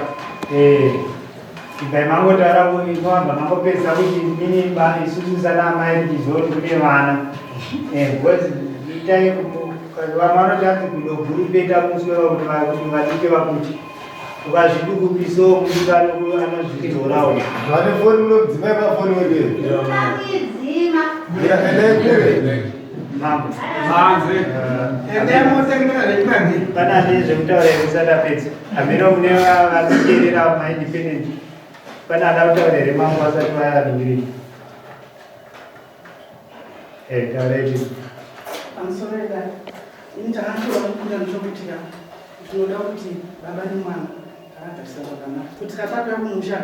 Ibvai mangotaura, mabva mangopedzisa kuti inini isusu sana amai tichiziva kuti kune vana. Because itai vamwe vanoti hanzi gudo guru peta muswe kuti kuti vadike vakuti ukazvidukupisawo mudiki anozvitorawo. Vane foni munodzimai pafoni wedu. Takuidzima. Endai kure. Mambo. Manze. Endai motengera zvechimanzi. Pana nezvekutaura here usati apedza? Hameno mune varikuteerera maindependent, pane ada kutaura here mambo vasati vaningirira? Taurai chii. Pamusoro edare, ini chakanditora kukunda ndechokuti ndinoda kuti baba nemwana takagarisana zvakanaka, kuti katauya kumusha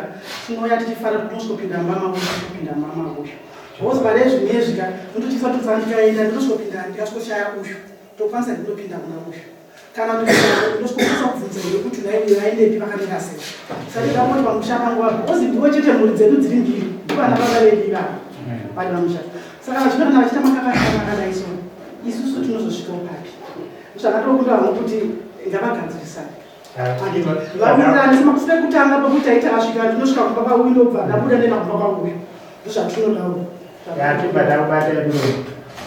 tinouya tichifara kuti tinosvikopinda mama uyu, tinosvikopinda mama uyu, because pane zvinezvi ka ndotochifa totsa ndikaenda ndotosvikopinda, ndikasvikoshaya uyu tokwanisa ndinopinda kuna uyu, kana ndosvikokwanisa kubvunza here kuti nai uyu aendepi, vakamira sei. Saka ndingangoti pamusha pangu apa, because ndiwo chete mhuri dzedu dziri mbiri, ndivana baba vedu ivava vari pamusha. Saka vachino kana vachiita makakasana akadai so, isusu tinozosvikawo papi? Zvakatokunda hangu kuti ngavagadzirisane, vawirirane. Semakusina kutanga pekuti taiti akasvika, ndinosvika kumba kwauyu, ndobva ndabuda nenda kumba kwauyu. Ndozvatinodawo. Yatibva takubata ino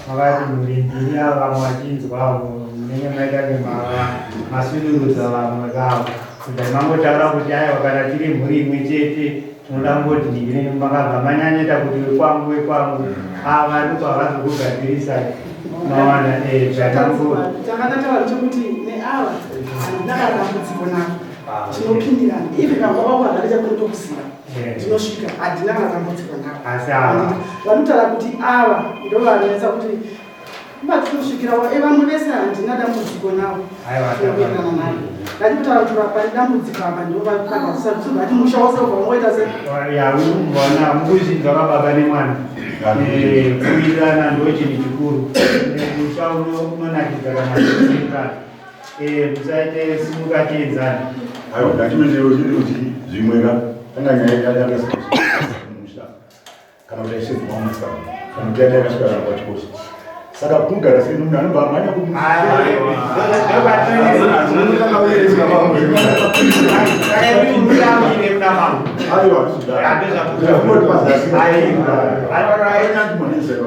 makati mhuri mbiri ava vamwe vachinzwawo munenge maita kunge masunurudza vamwe vavo. Kubva mangotaura kuti aiwa kana tiri mhuri imwe chete tinoda kungoti ndingire makabva manyanyeta kuti wekwangu wekwangu ava ndipo havazokugadzirisai mawana eh, zvatango Takatataura chekuti neava handina kana dambudziko navo. Tinopindirana. Even vamwe vavo havana chakutokuziva. Ndinosvika handina kana dambudziko navo. Asi ava Vanotaura kuti ava ndovanetsa kuti vatitosvikirawo vamwe vese handina dambudziko navo. Aiwa, Tinowirirana navo. Ndatikotaura kuti pane dambudziko apa ndovakagadzisa kuti vati musha wose ubva wangoita se ya urikumbona mukuzvinzwa kababa nemwana. Eh, kuwirirana ndo chinhu chikuru. Eh, musha unonakidza kana kuwirirana. Eh, musaite simuka tienzane. Aiwa, ndatimendewo chiri kuti zvimwe ka kana nyaya yakasmusha kana kuti aisedzwa musa kana kuti yanga yakasvika kana kwachikosi saka kugara sei munhu anobva amhanya ku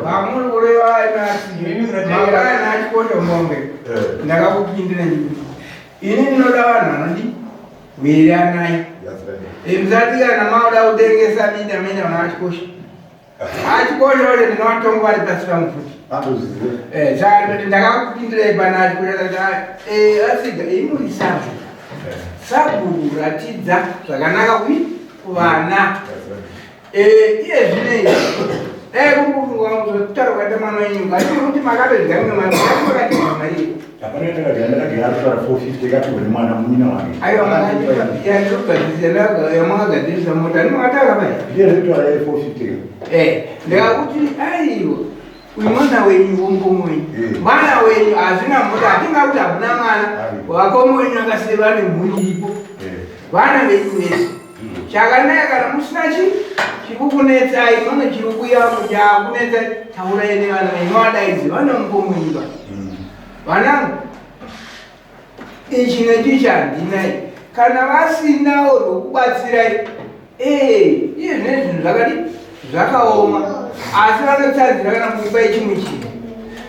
Vamuri kureva mangwana achikoto mombe ndakakupindira ini ndinoda vanhu vanodi wiriranai musati kana mauda kutengesa minda minda vana vachikosha achikosha oti ndinovatonga vari pasi pangu futi saka ndoti ndakakupindirai pana achikosha asiga imuri sabhuku sabhuku ratidza zvakanaka kui kuvana iye zvinei dai kutaura kwaita mwana wenyu ngati kuti makatodya mimwe mari makatodya mari Hapana ndakadya ndakadya akutara 450 ikapihwa nemwana munyina wake. aiwa yamakagadzirisa mota ndimakataura pai Ndiye zvekutaura yai 450. Ndikakuti aiwa uyu mwana wenyu womukoma wenyu mwana wenyu hazvina mota hatingakuti hakuna mwana wakoma wenyu akasiye vane mhuri iripo vana venyu vese chakanaka kana musina chi chikukunetsai mane chiri kuyakunetsai taurai nevana venyu vadaidzi vana mukoma wenyu va vanangu ichi nechichi handinai kana vasinawo rwokubatsirai iye zvine zvinhu zvakadi zvakaoma asi vanotsanzira kana kuipai chimwe chinhu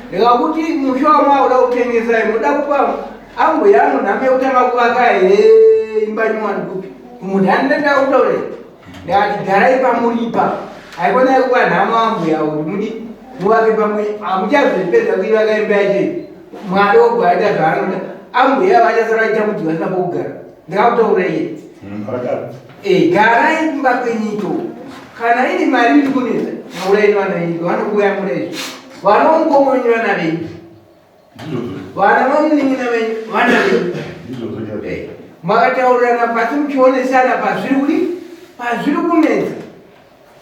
ndikakuti musha wamauda kutengesai muda kupa ambuya anonhama yekutanga kuvaka here imba nyowani kupi munhu anenda kutaura ndikati garai pamuripa haikona kupa nhamo ambuya kuti mudi muvake pamwe hamuchazopedza kuivaka imba yacho mwari wobva aita zvaanoda ambuya vachasara vachitambudzika vasina pokugara ndikakutaura iye garai kumba kwenyito kana iri mari iri kunetsa taurai nevana venyu vanokuuya mura izvi vanoungoma wenyu vana venyu vana vamunin'ina venyu vana venyu makataurirana pasi muchionesana pazviri kudi pazviri kunetsa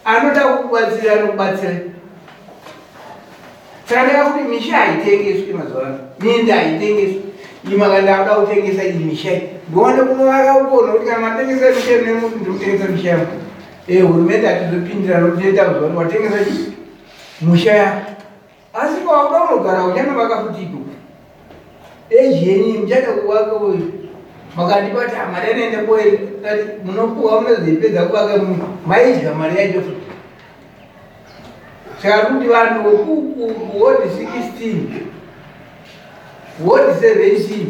anoda kukubatsira anokubatsira saka ndakakuti misha haitengeswi mazuva ano minda haitengeswi ima ndakuda kutengesa iyi misha iyi ndione kunovaka uko nokuti kana matengesa misha nemuti ndiri kutengesa misha yangu hurumende hatizopindira nokuti inoita kuziva kuti watengesa chii musha yako asi kwauda unogara uchanovaka futi iko eji yenyu muchada kuvaka uyu makandibata mari anoenda boeri munopuwa munozoipedza kuvaka maidya mari yacho futi saka kuti vanhu vokuwodi 16 wodi 17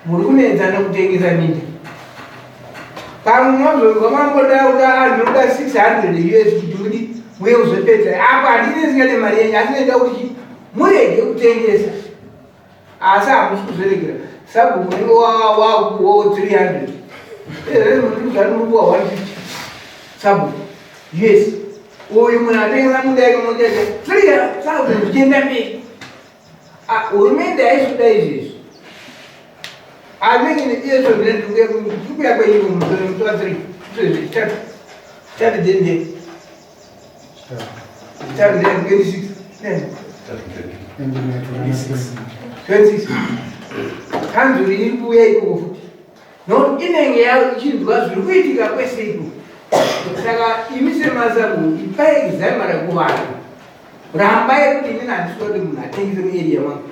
muri kunetsana kutengesa minda pamwe munozonzwa mamboda kuti anoda 600 US kuti mudi muye kuzopedza apo handine singade mari yenyu asi nenda kuti murege kutengesa asi hamusi kuzoregera sabhuku unenge wakuwawo 300 murikuwa 150 sabhuku yes uyu munhu atengesa munda yake munotengesa 3000 zvichienda mberi hurumende haisi kuda izvezvi anenge iyezo ndikuya kwenyu musi wa 3 chitatu chitatu dende chitatu dende 26 26 kanzuru iri kuuya ikoko futi nokuti inenge ichinzwa zviri kuitika kwese ikoko saka imi semasabu ipai examara kuvanhu rambai kuti inini handisi kuda kuti munhu atengese muarea mangu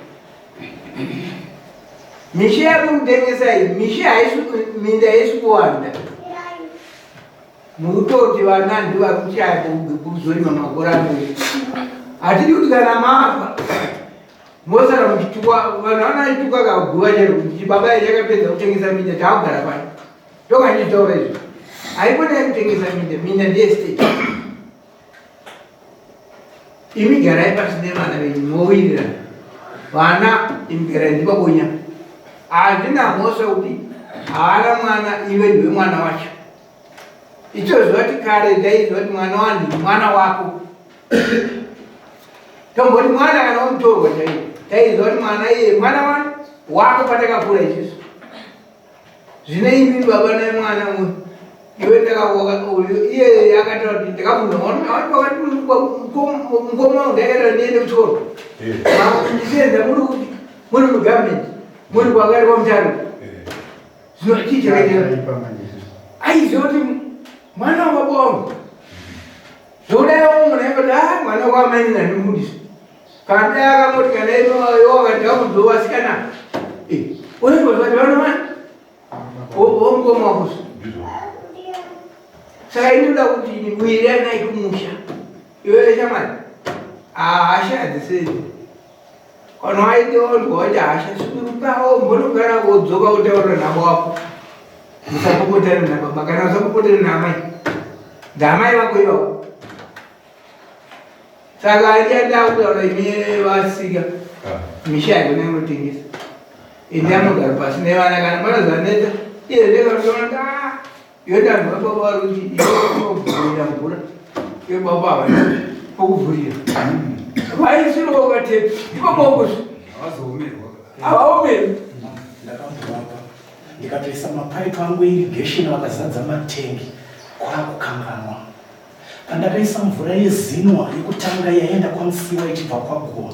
misha yako kutengesa iyi misha haisi minda haisi kuwanda Murikutoti vana ndivari kushaya kuzorima makore anouya. Hatidi kuti kana mafa mosara muchitukwa, vanhu vanoituka kaguva chero kuti baba iri yakapedza kutengesa minda taakugara pano. Ndokanditaura izvo. Haikona yekutengesa minda, minda ndiye state. Imi garai pasi nevana venyu mowirirana. Vana imi garai ndipabonya. Hazvina mhosva kuti haana mwana iwe ndiwe mwana wacho. Ichoziva kuti kare ndaiziva kuti mwana wani mwana wako. Tomboti mwana kana wamutorwa chaiye. Taiziva kuti mwana iye mwana wani wako patakakura isusu. Zvino imi baba nemwana uyu iwe ndakawoka uyu iye akataura kuti ndakabvunza mwana wakati mukoma wangu ndakaita ndiende kuchikoro. Ndichienda muri kuti muri mugovernment muri kwakari kwamutaro. Zvino chii chakaitika? Aiziva kuti mwana wababa wangu zvokudai wangu munhu aingoti ah mwana wamainini andimufundisi. Kana dai akangoti kana iwe wakati ndakabvunza vasikana. Unenge kuti vana mani womukoma wako. Saka inoda kuti wiriranai kumusha. Iwe shamwari hasha hadzisei. Kana waite wanzwa waita hasha sudurukawo mbonogara wodzoka wotaura nabo wako. Musapopotana nababa kana usapopotana naamai. Ndamai vako ivavo. Saka achada kutaura imi vasika misha yakona inotengesa. Ende anogara pasi nevana kana pana zvanetsa iye ndekatoona ah yoita vanhu vababa vari kuti iwe mvura iwe baba havana pokuvhurira. Vaisirwa ukatepi ipo maoko havaomerwi. Ndakambovapa ndikatoisa mapaipi angu eirrigation vakazadza matengi kwakukanganwa. Pandakaisa mvura yezinwa yekutanga yaenda kwaMusiwa ichibva kwaGowa.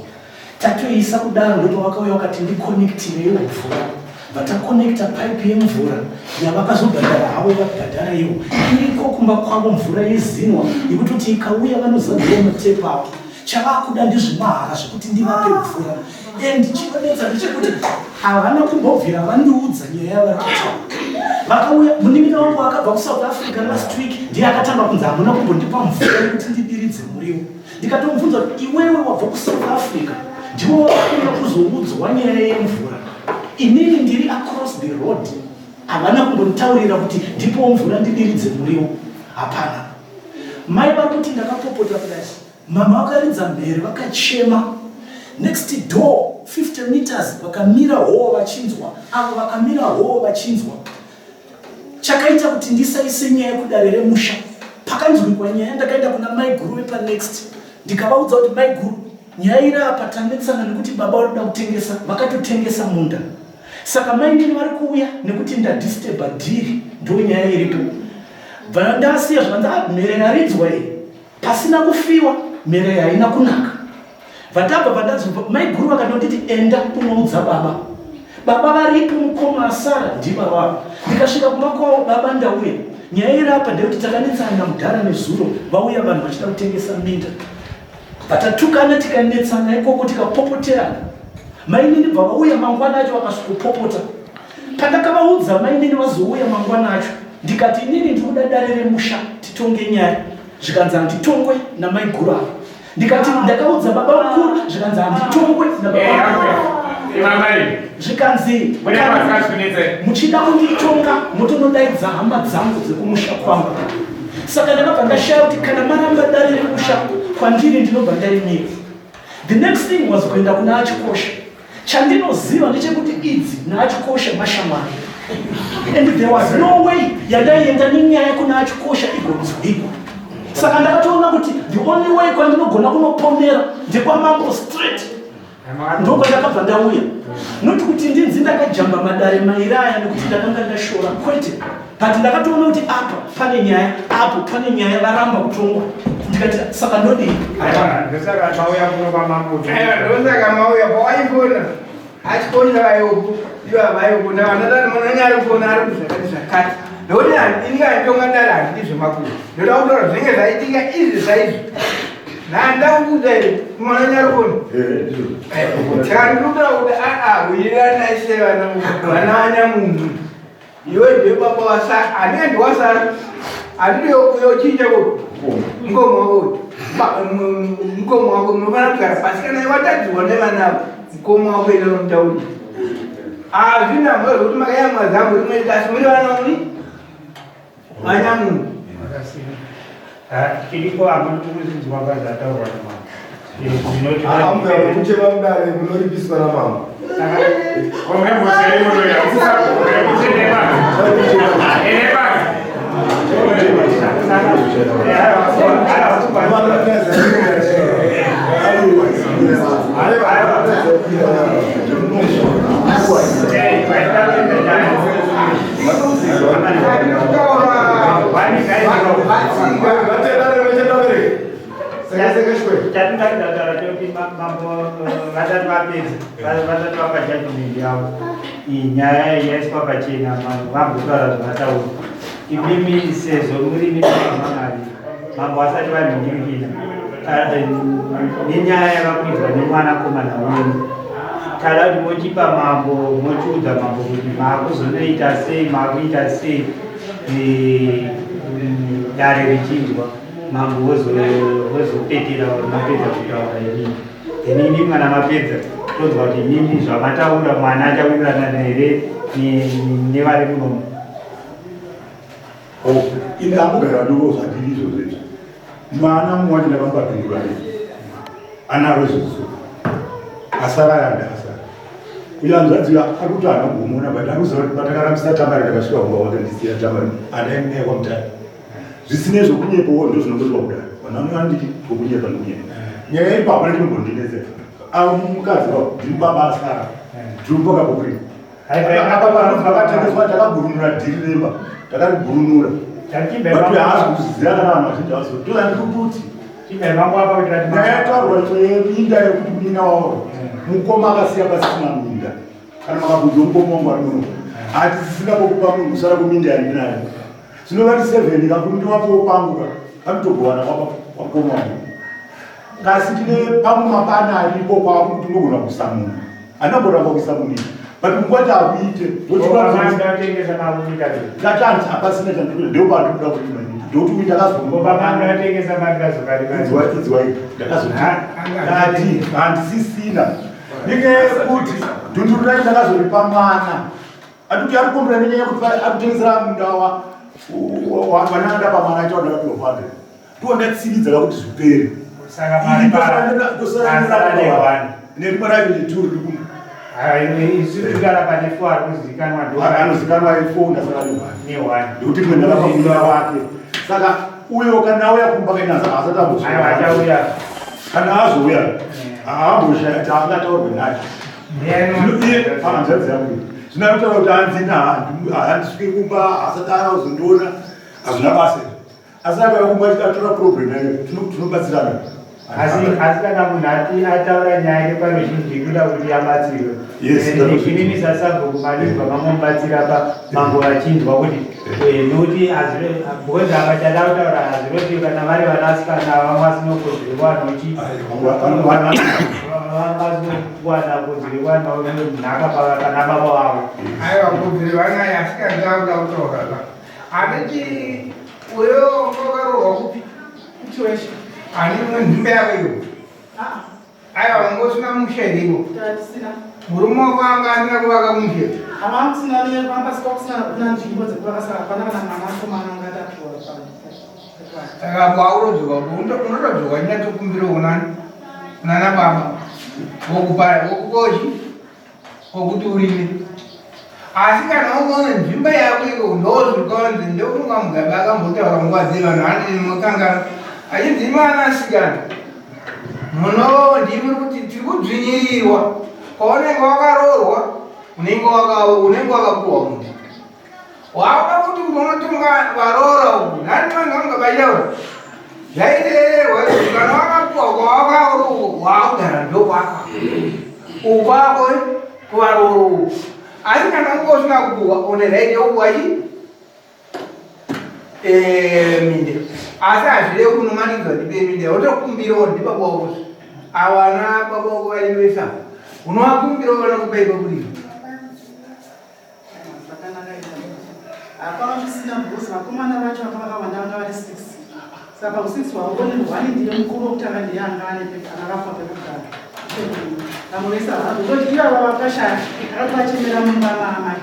Tatoiisa kudaro ndopavakauya vakati ndikonekitireiwo mvura. Bva takonekita pipe yemvura yavakazobhadhara havo vabhadhara ivo. Iriko kumba kwavo mvura yezinwa yekutoti ikauya vanozadzawo matepu avo. Chavakuda ndezvemahara zvekuti ndivape mvura. And chinonetsa ndechekuti havana kumbobvira vandiudza nyaya yavari kutaura. Vakauya munin'ina wangu akabva kuSouth Africa last week ndiye akatanga kunzi hamuna kumbondipa mvura yekuti ndidiridze muriwo. Ndikatomubvunza kuti iwewe wabva kuSouth Africa ndiwo wakauya kuzoudzwa nyaya yemvura. Inini ndiri across the road havana kumbonditaurira kuti ndipowo mvura ndidiridze muriwo. Hapana. Mai vari kuti ndakapopota kudai. Mama vakaridza mhere vakachema. Next door 50 meters vakamira hoo vachinzwa, avo vakamira hoo vachinzwa. Chakaita kuti ndisaise nyaya kudare remusha. Pakanzwikwa nyaya ndakaenda kuna maiguru vepanext ndikavaudza kuti maiguru nyaya iri apa tanetsana nekuti baba vari kuda kutengesa vakatotengesa munda. Saka mainini vari kuuya nekuti ndadisturba dhiri ndonyaya iripo. Bva ndasiya zvikanzi ah mhere yaridzwa iyi. Pasina kufiwa mhere haina kunaka. Vatabva pandanzwa maiguru vakatonditi enda unoudza baba. Baba varipo mukoma asara ndibaba ava. Ndikasvika kumba kwavo baba ndauya. Nyaya iri apa ndeyekuti takanetsana namudhara nezuro vauya vanhu vachida kutengesa minda. Bvatatukana tikanetsana ikoko tikapopoterana. Mainini bva vauya mangwana acho vakasvikopopota. Pandakavaudza mainini vazouya mangwana acho ndikati inini ndikuda dare remusha titonge nyaya zvikanzi handitongwe namaiguru ava ndikati ndakaudza baba mukuru zvikanzi handitongwe nababa zvikanzi muchida kunditonga motonodaidza hama dzangu dzekumusha kwangu saka ndakabva ndashaya kuti kana maramba dare remusha kwandiri ndinobva ndaimira the next thing was kuenda kuna achikosha Chandinoziva ndechekuti idzi naAchikosha mashamwari and there was no way yandaienda nenyaya kuna Achikosha igonzwikwa. Saka ndakatoona kuti the only way kwandinogona kunopomera ndekwamambo straight ndokwandakabva ndauya not kuti ndinzi ndakajamba madare mairi aya nekuti ndakanga ndashora kwete but ndakatoona kuti apa pane nyaya apo pane nyaya varamba kutongwa ndikati saka ndodii ndosaka mauya kuno kwamambo ndosaka mauya pawaifona achifona vayoku iva vayoku ndavanadani munhu ari kufona ari kuzvakati zvakati nokuti ini kana tonga ndari handidi zvemakuva ndoda kutaura zvinenge zvaitika izvi zvaizvi nhandakuudza here mwana nyarukoni saka ndinotaura kuti aa wirirana ishe vana vana vanyamunhu iwe ndiwe baba wasara anenge ndiwasara Handiti yochinja ko mukoma wako uyu. Mukoma wako munofanira kugara pasi kana watadzirwa nevana avo mukoma wako enda unomutaurira. Hazvina mhosva zvekuti makayamwa zambo rimwe asi muri vana muri vanyamunhu. Chiripo hamuna kuzvinzwa pazvataurwa namambo. Kuchema mudare munoripiswa namambo. Chatingataura chekuti mambo vasati vapedza, vasati vapa judgment yavo, iyi nyaya iyi yaiswa pachena, mambo vambotaura zvavataura. Imimi sezvo muri nemamari, mambo vasati vanhingirikina nenyaya yavakuidzwa nemwanakomana wenyu, tada kuti mochipa mambo, mochiudza mambo kuti maakuzonoita sei, maakuita sei, dare richinzwa, mambo wozopetera mapedza kutaura imimi. Then imi mwana mapedza, tonzwa kuti imimi zvamataura mwana achawirirana here nevari munomu. Oh, ini ambogara ndoo zvandiri izvozvo izvi. Mwana mumwe wacho ndakamupapindura nei anaro izvozvo asara yanda asara uyo hanzvadzi uyo ari kuti haana kugumona but ari kuziva kuti patakarambisa tamari ndakasvika kumba kwake ndisiya tamari andaimneya kwamutare zvisinei zvokunyepawo ndo zvinongoitwa kudaro vanhu vanenge vanditi tokunyepa nokunyepa nyaya iripo hapana chinombondinetsa avo mukadzi wavo ndini baba asara ndiri mupaka Apa panonzi vakatengeswa takagurunura dhiri remba takarigurunura but haazi kuziva kana vanhu vazhinji vazo ndozandikututi nyaya yataurwa yeminda yekuti munin'ina wavo mukoma akasiya pasina minda kana makabvunzwa mukoma wangu ari muno hatisisina pokupa munhu kusara kuminda yandinayo zvino vati seven kakuti ndiwapowo pangu ka vanotogovana kwakoma wangu kasi tine pamwe mapana aripo kwakuti unogona kuisa munhu andamboramba kuisa munhu but mukwati akuite ndatanzi hapasina chandikuita ndopandikuda kurima ndokuti uyu ndakazoinzwai ndakazoti handisisina nenyaya yekuti dhunduru racho ndakazoripa mwana Atuti ari kumbira nenyaya yekuti akutengesera munda wa wananga pamwana acho ndakapiwa fadhe. Ndiwo ndatsividza kuti zvipere. Saka mari pa nerimwe racho ndituru riri kumba. Isu tikugara pane fo ari kuzikanwa ndo anozikanwa ifo ndasara nehwani. Nekuti rimwe ndakapa munda wake. Saka uyo kana auya kumba kaina asati ambosvika. Achauya. Kana azouya haamboshaya chaangataurwe nacho. Iye hanzvadzi yangu zvino anotaura kuti hanzi handisvike kumba asati aya kuzondiona hazvina basa izvo asi akauya kumba atora problem yayo tinobatsirana asi kana munhu ati ataura nyaya yake paruzhinji kuda kuti abatsirwe inini sasabhuku manibva mamomubatsira pa mambo vachinzwa kuti nokuti because apa chada kutaura hazviroti kana vari vanasikana vamwe vasina kodzero vanochi vasina kuwana kodzero vana nhaka pana baba vavo. Aiwa kodzero vanayo asi kana ndakuda kutaura ka handiti uyo wakarohwa kupi Chiweshe. Ane nzvimbo yako iyo? Aiwa wanga usina musha here iwo? Tisina. Murume wako anga asina kuvaka musha? Hava kusina nepamba kusina kuna nzvimbo dzekuvaka saka hapana kana mwana akomana angati apiwa pano. Saka paurodzoka unotodzoka nyatsokumbira kunani kunana baba vokupa vokukochi wokuti urime asi kana ukaona nzvimbo yako iko ndozvikanzi ndokunga Mugabe akambotaura nguva dzevanhu handimukanganwa achinzi imi vanasikana muno ndimi kuti tiri kudzvinyirirwa kwaunenge wakaroorwa unenge unenge wakapuwa munhu wakuda kuti unotonga varoora uku nani vanhu vanga vachitaura zvairererwa kana wakapuwa kwawakaroorwa wakugara ndokwako ukwako kuvaroora uku asi kana unge usina kupuwa une right yekupuwa chi minde asi hazvirevi kunomanikidzwa ndipe minde wotokumbirawo ndibaba wako awana baba wako vaivesa unovakumbirawo vanokupa ipo kurima. Hapana zvisina because vakomana vacho vanga vakawanda vanga vari 6. Saka paku6 wavo one one ndiye mukuru wekutanga ndiye anga ane akakafa pekugara. Vamwe vese havana kungoti ivava vakashaya akati vachemera mumba maamai.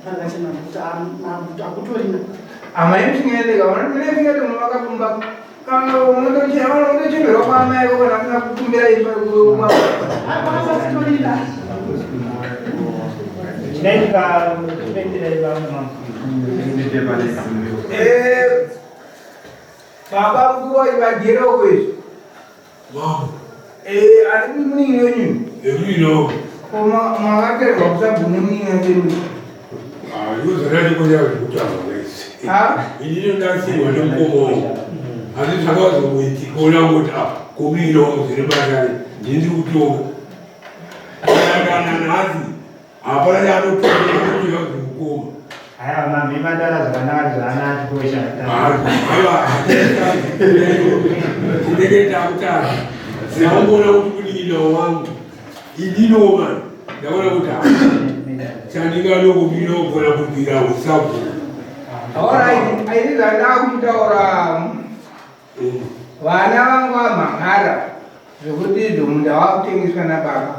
Vakachema kuti hakutorina. Amai musingaendeka, musingaende munovaka kumba. Kana unotochemerwa kwaamai vako kana asina kukumbira imba kwavo. Hapana. Chinoitika chinoitika vamwe mambo. Baba mukuru vagereko izvi. Mambo. Ari muningi wenyu. Emuninao. Ko makaterwa kusabhune muningi wenyu? Ndozvandati kutaura kaisi. Inini ndasirwa nemukoma wangu. Asi zvakazoitika ona kuti komuningi wangu zviri basa ndini kutonga. Kana nhasi hapana chaanotonga kuti mukoma. Haya mambo imataura zvakanaka zvaana achikosha. Aiwa, tinenge takutara. Ndakamboona kuti munin'ina wangu ininiwo mani ndaona kuti chandinganokubinogona kubvira usabhu. Alright, ini zvandakutaura, vana vangu vamhan'ara zvekuti izvo munda wakutengeswa nababa,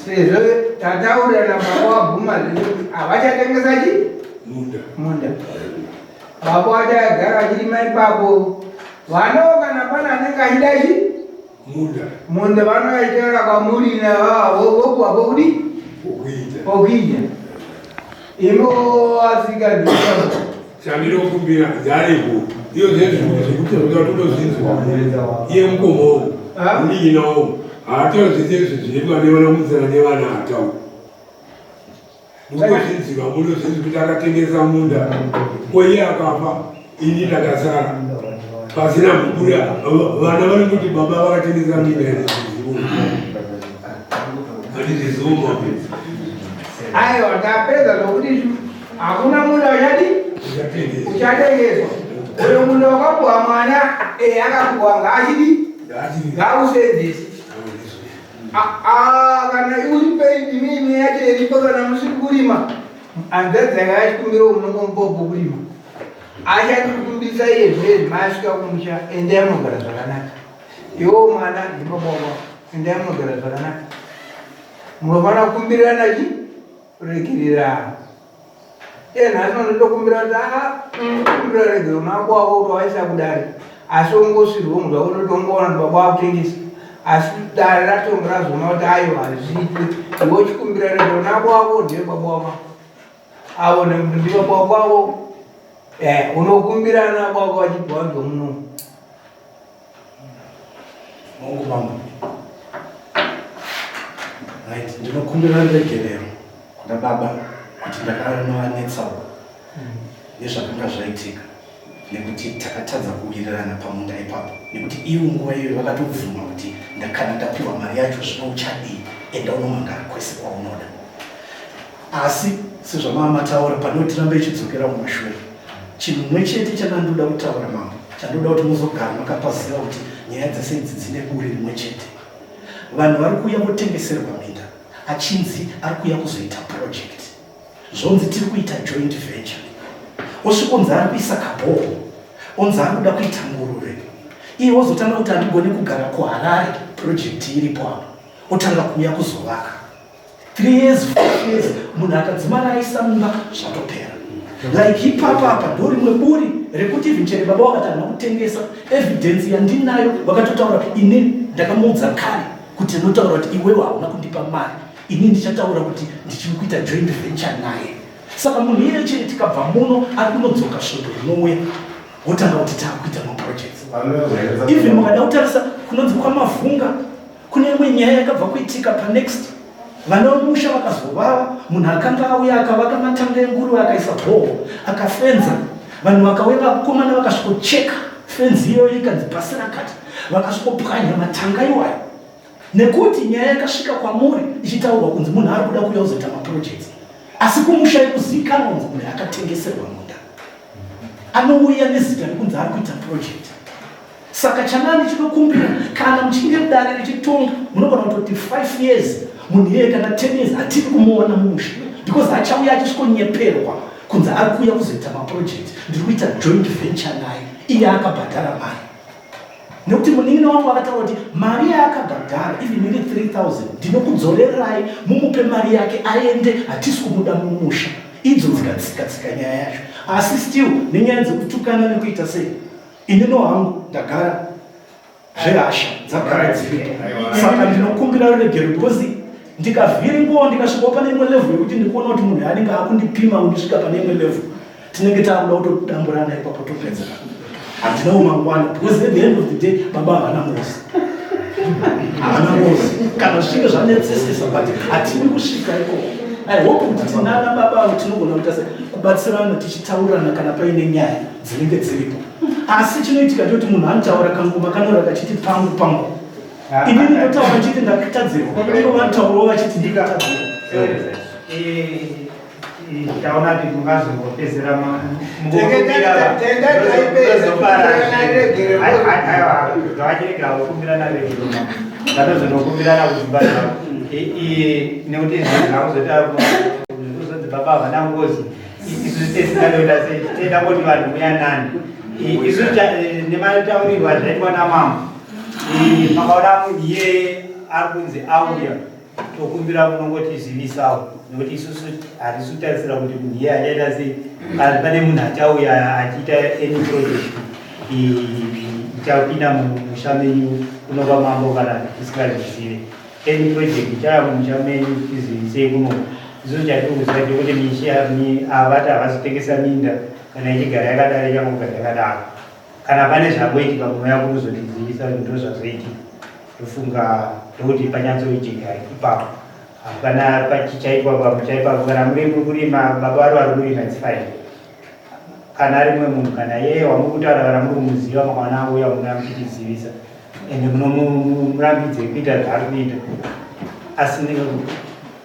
sezvo tataura nababa wabvuma zvekuti havachatengesa chi munda. Munda baba vachagara vachirima ipapo. Vanawo kana pane anenge achida chi munda, munda vanoaitaura kwamuri navavo vopuwa pokudi pokuita. Pokuita imo asika. Chandinokumbira dzaripo iyo zvezvekuti zvakatodozvinzwa iye mukoma wangu, munin'ina wangu, haatauri zvese izvi zvinoitwa nevana mudzana nevana, hatauri. Mungozvinzwa, munozvinzwa kuti akatengesa munda, ko iye akafa, ini ndakasara pasina mukuru. Vana vanongoti baba vakatengesa minda nezvizivo, handizvizivo mapedzi. Aiwa, tapedza zvokuti hakuna munda uchadi uchatengeswa. Uyo munda wakapuwa mwana, akapuwa, ngaachidi ngausenzese. Kana uri imimi yacho iripo, kana musiri kurima, hanzvadzi yanga yachikumbirawo munongomupa kurima, achandikumbisa iye zvinezvi. Masvika kumusha, endai munogara zvakanaka. Iwo mwana ndibaba wako, endai munogara zvakanaka. Munofanira kukumbirana chi kuregererana. Iye nhasi vanotokumbira kuti kumbira regero mako wako kuti waisa kudare, asi ungosvirwe munhu wako unotongoona kuti baba wakutengesa, asi dare ratonga razona kuti aiwa, hazviitwe. Iwe uchikumbira regero nako wako ndiye baba wako avo ndi baba wako avo. Unokumbira nako wako vachibva wanzwa munomu. Mungu mambo. Right, ndinokumbira ruregerero kuna baba kuti ndakanovanetsawo nezvakanga zvaitika, nekuti takatadza kuwirirana pamunda ipapo, nekuti ivo nguva iyoyo vakatobvuma kuti ndakana ndapiwa mari yacho, zvino uchadii, enda unomangara kwese kwaunoda. Asi sezvamava mataura, pane kuti tirambe ichidzokera kumashure, chinhu mumwe chete chandandoda kutaura mambo, chandoda kuti muzogara makapaziva kuti nyaya dzese idzi dzine buri rimwe chete. Vanhu vari kuuya votengeserwa minda achinzi ari kuuya kuzoita project, zvonzi tiri kuita joint venture, osvikonzi ari kuisa kabhoho, onzi ari kuda kuita nguruve, iye wozotanga kuti handigoni kugara kuHarare, project iripo apo, otanga kuuya kuzovaka. 3 years, 4 years, munhu akadzimara aisa mumba, zvatopera. Like ipapa apa ndo rimwe buri rekuti even chere baba wakati handina kutengesa, evidence yandinayo vakatotaura. Inini ndakamuudza kare kuti ndinotaura kuti iwewe hauna kundipa mari, ini ndichataura kuti ndichiri kuita joint venture naye. Saka munhu iyeye chere tikabva muno ari kunodzoka svondo rinouya, wotanga kuti taakuita maprojects. Even mukada kutarisa kunonzi kwaMavhunga, kune imwe nyaya yakabva kuitika panext, vana vemusha vakazovava. Munhu akanga auya akavaka matanga enguruve, akaisa bhoho, akafenza. Vanhu vakauya, vakomana vakasvikocheka fenzi iyoyo, ikanzi pasi rakati, vakasvikopwanya matanga iwayo, nekuti nyaya yakasvika kwamuri ichitaurwa kunzi munhu ari kuda kuuya kuzoita maprojects, asi kumusha ikuzivikanwa kunzi munhu akatengeserwa munda anouya nezita rekunzi ari kuita project. Saka chanani chinokumbira, kana muchinge dare richitonga, munogona kutoti 5 years munhu iyeye kana 10 years hatiri kumuona mumusha, because achauya achisvikonyeperwa. Kunzi ari kuuya kuzoita maproject, ndiri kuita joint venture naye, iye akabhadhara mari. Nekuti munin'ina wangu akataura kuti mari yaakabhadhara even iri 3000 ndinokudzorerai mumupe mari yake aende, hatisi kumuda mumusha. Idzo dzikatsika tsika nyaya yacho. Asi still nenyaya dzekutukana nekuita sei, inino hangu ndagara zvehasha dzagara dziripo. Saka ndinokumbira ruregero because ndikavhiringwawo ndikasvikawo pane imwe level yekuti ndikuona kuti munhu anenge akundipima kundisvika pane imwe level, tinenge taakuda kutodamburana ipapo topedzana. Handinawo mangwana because at the end of the day baba havana ngozi, havana ngozi kana zvichinge zvanetsesesa, but hatidi kusvika ikoko. I hope kuti tinana baba avo tinogona kuita se kubatsirana tichitaurirana kana paine nyaya dzinenge dziripo. Asi chinoitika ndechekuti munhu anotaura kangoma kanora kachiti pangu pangu, ini ndinotaura chiti ndakatadzirwa, ivo vanotaurawo vachiti ndikatadzirwa. Taona kuti mungazongopedzera zvavachirega kukumbirana regero, ngatozonokumbirana kudzimba dzavo, nekuti zvakuzoti baba havana ngozi. Isu tesinganoita sei, tenda kuti vanhu muyanani. Isu nemataurirwa zvaitwa namambo, makaona munhu iyeye ari kunzi auya, tokumbira munongotizivisawo, nekuti isusu hatisi kutarisira kuti munhu iye achaita sei. Kana pane munhu achauya achiita any project ichapinda mumusha menyu kuno kwamambo, kana tisingazvizive, any project ichauya mumusha menyu, tizivisei kuno. Isusu chatiri kuziva ndekuti misha avati havazotengesa minda, kana ichigara yakadaro ichangogara yakadaro. Kana pane zvangoitika munouya kunozotizivisa kuti ndo zvazoitika. Ndofunga ndokuti panyatsoijeka ipapo, hapana pachichaitwa pamusha ipapo. Kana muri kurima, baba vari kurima, it's fine. Kana ari mumwe munhu, kana yeye wamuri kutaura, kana muri kumuziva, makaona auya munouya muchitizivisa, ende munomurambidze kuita zvaari kuita. Asi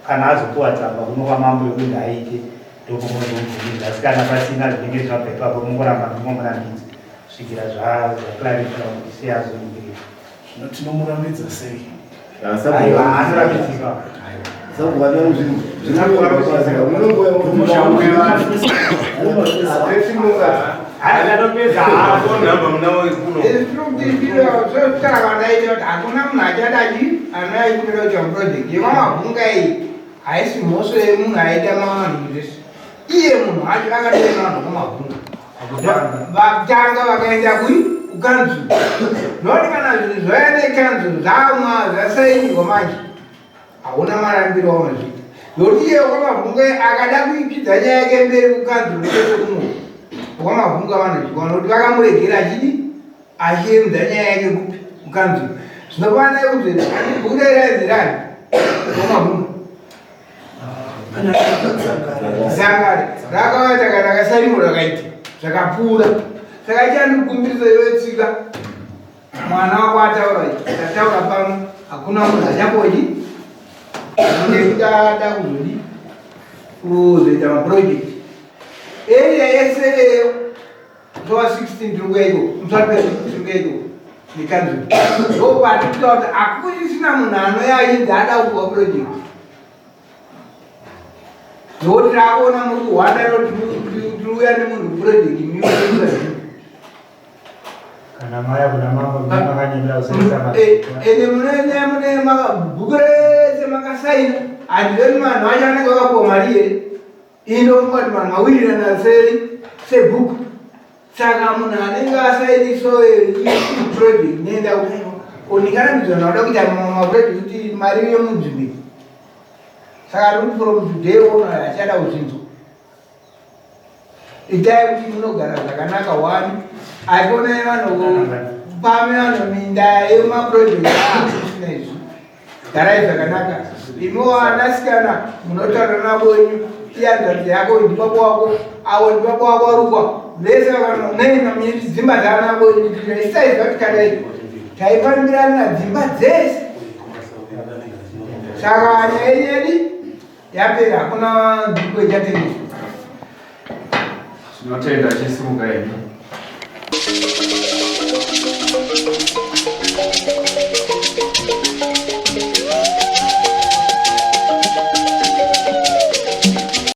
kana azopuwa tsamba kuno kwamambo yekuti aite, ndokumuzobvumidza. Asi kana pasina zvinenge zvabva ipapo, mungoramba mungomurambidza kusvikira zvaclarify kuti sei azoingirira. Zvino tinomurambidza sei? Aiwa, anorambidzika. Hakuna munhu achadachi anoaikutoda kuita project yemamabhunga iyi. Haisi mhosvo yemunhu aita mavanhu zvese, iye munhu acho akatoenda vanhu kwamabhunga vatanga vakaenda kui kukanzuru, noti kana zvinhu zvauya nekanzuru zvamwa zvasainirwa manje, hauna marambiro aunozviita, nokuti iye kwamabhunga akada kuipidza nyaya yake mberi kukanzuru kwese kuno kwamabhunga vanozvikwana kuti vakamuregera achidi achiemudza nyaya yake kupi kukanzuru. Zvinofana kuti andibhuda iraizirani kwamabhunga zangari rakauya takati akasainwa rakaita zvakapfuura. Saka chandikukumbirisa iwe tsika mwana wako ataura, tataura pano, hakuna munhu achambodi nekuti ada kuzodi kuzoita maproject area yese eyo towa 16 tiri kuya iko musati tiri kuya iko nekanzuru, ndopatikuta kuti hakuchisina munhu anoya achinzi ada kupuwa project, nokuti takuona muri kuhwanda tiriuya nemunhu project miuaa. Kana maya kuna mambo makanyemera kusaisa. Ende mune mune bhuku rese makasaina, handiveni vanhu vacho vanenge vakapuwa mari here? Inofunga kuti vanhu mawirirana seri sebhuku. Saka munhu anenge asainiso project nenda ndingarambidzwa nauda kuita maproject kuti mari yemunzvimbo. Saka rikuti from today on achada kuzvinzwa, itai kuti munogara zvakanaka. One aionai vanhu pame vanhu minda yemaproject akusina izvi, garai zvakanaka. Imiwo anasikana munotaura navo enyu, iyanzvadzi yako, ndibaba wako avo, ndibaba wako varukwa vese vakanonena dzimba dzaanavo. Isaiziva kuti kadai taifambirana dzimba dzese. Saka nyaya yedu yapera, hakuna nzvimbo ichatengeswa. Tinotenda, chisimuka imi.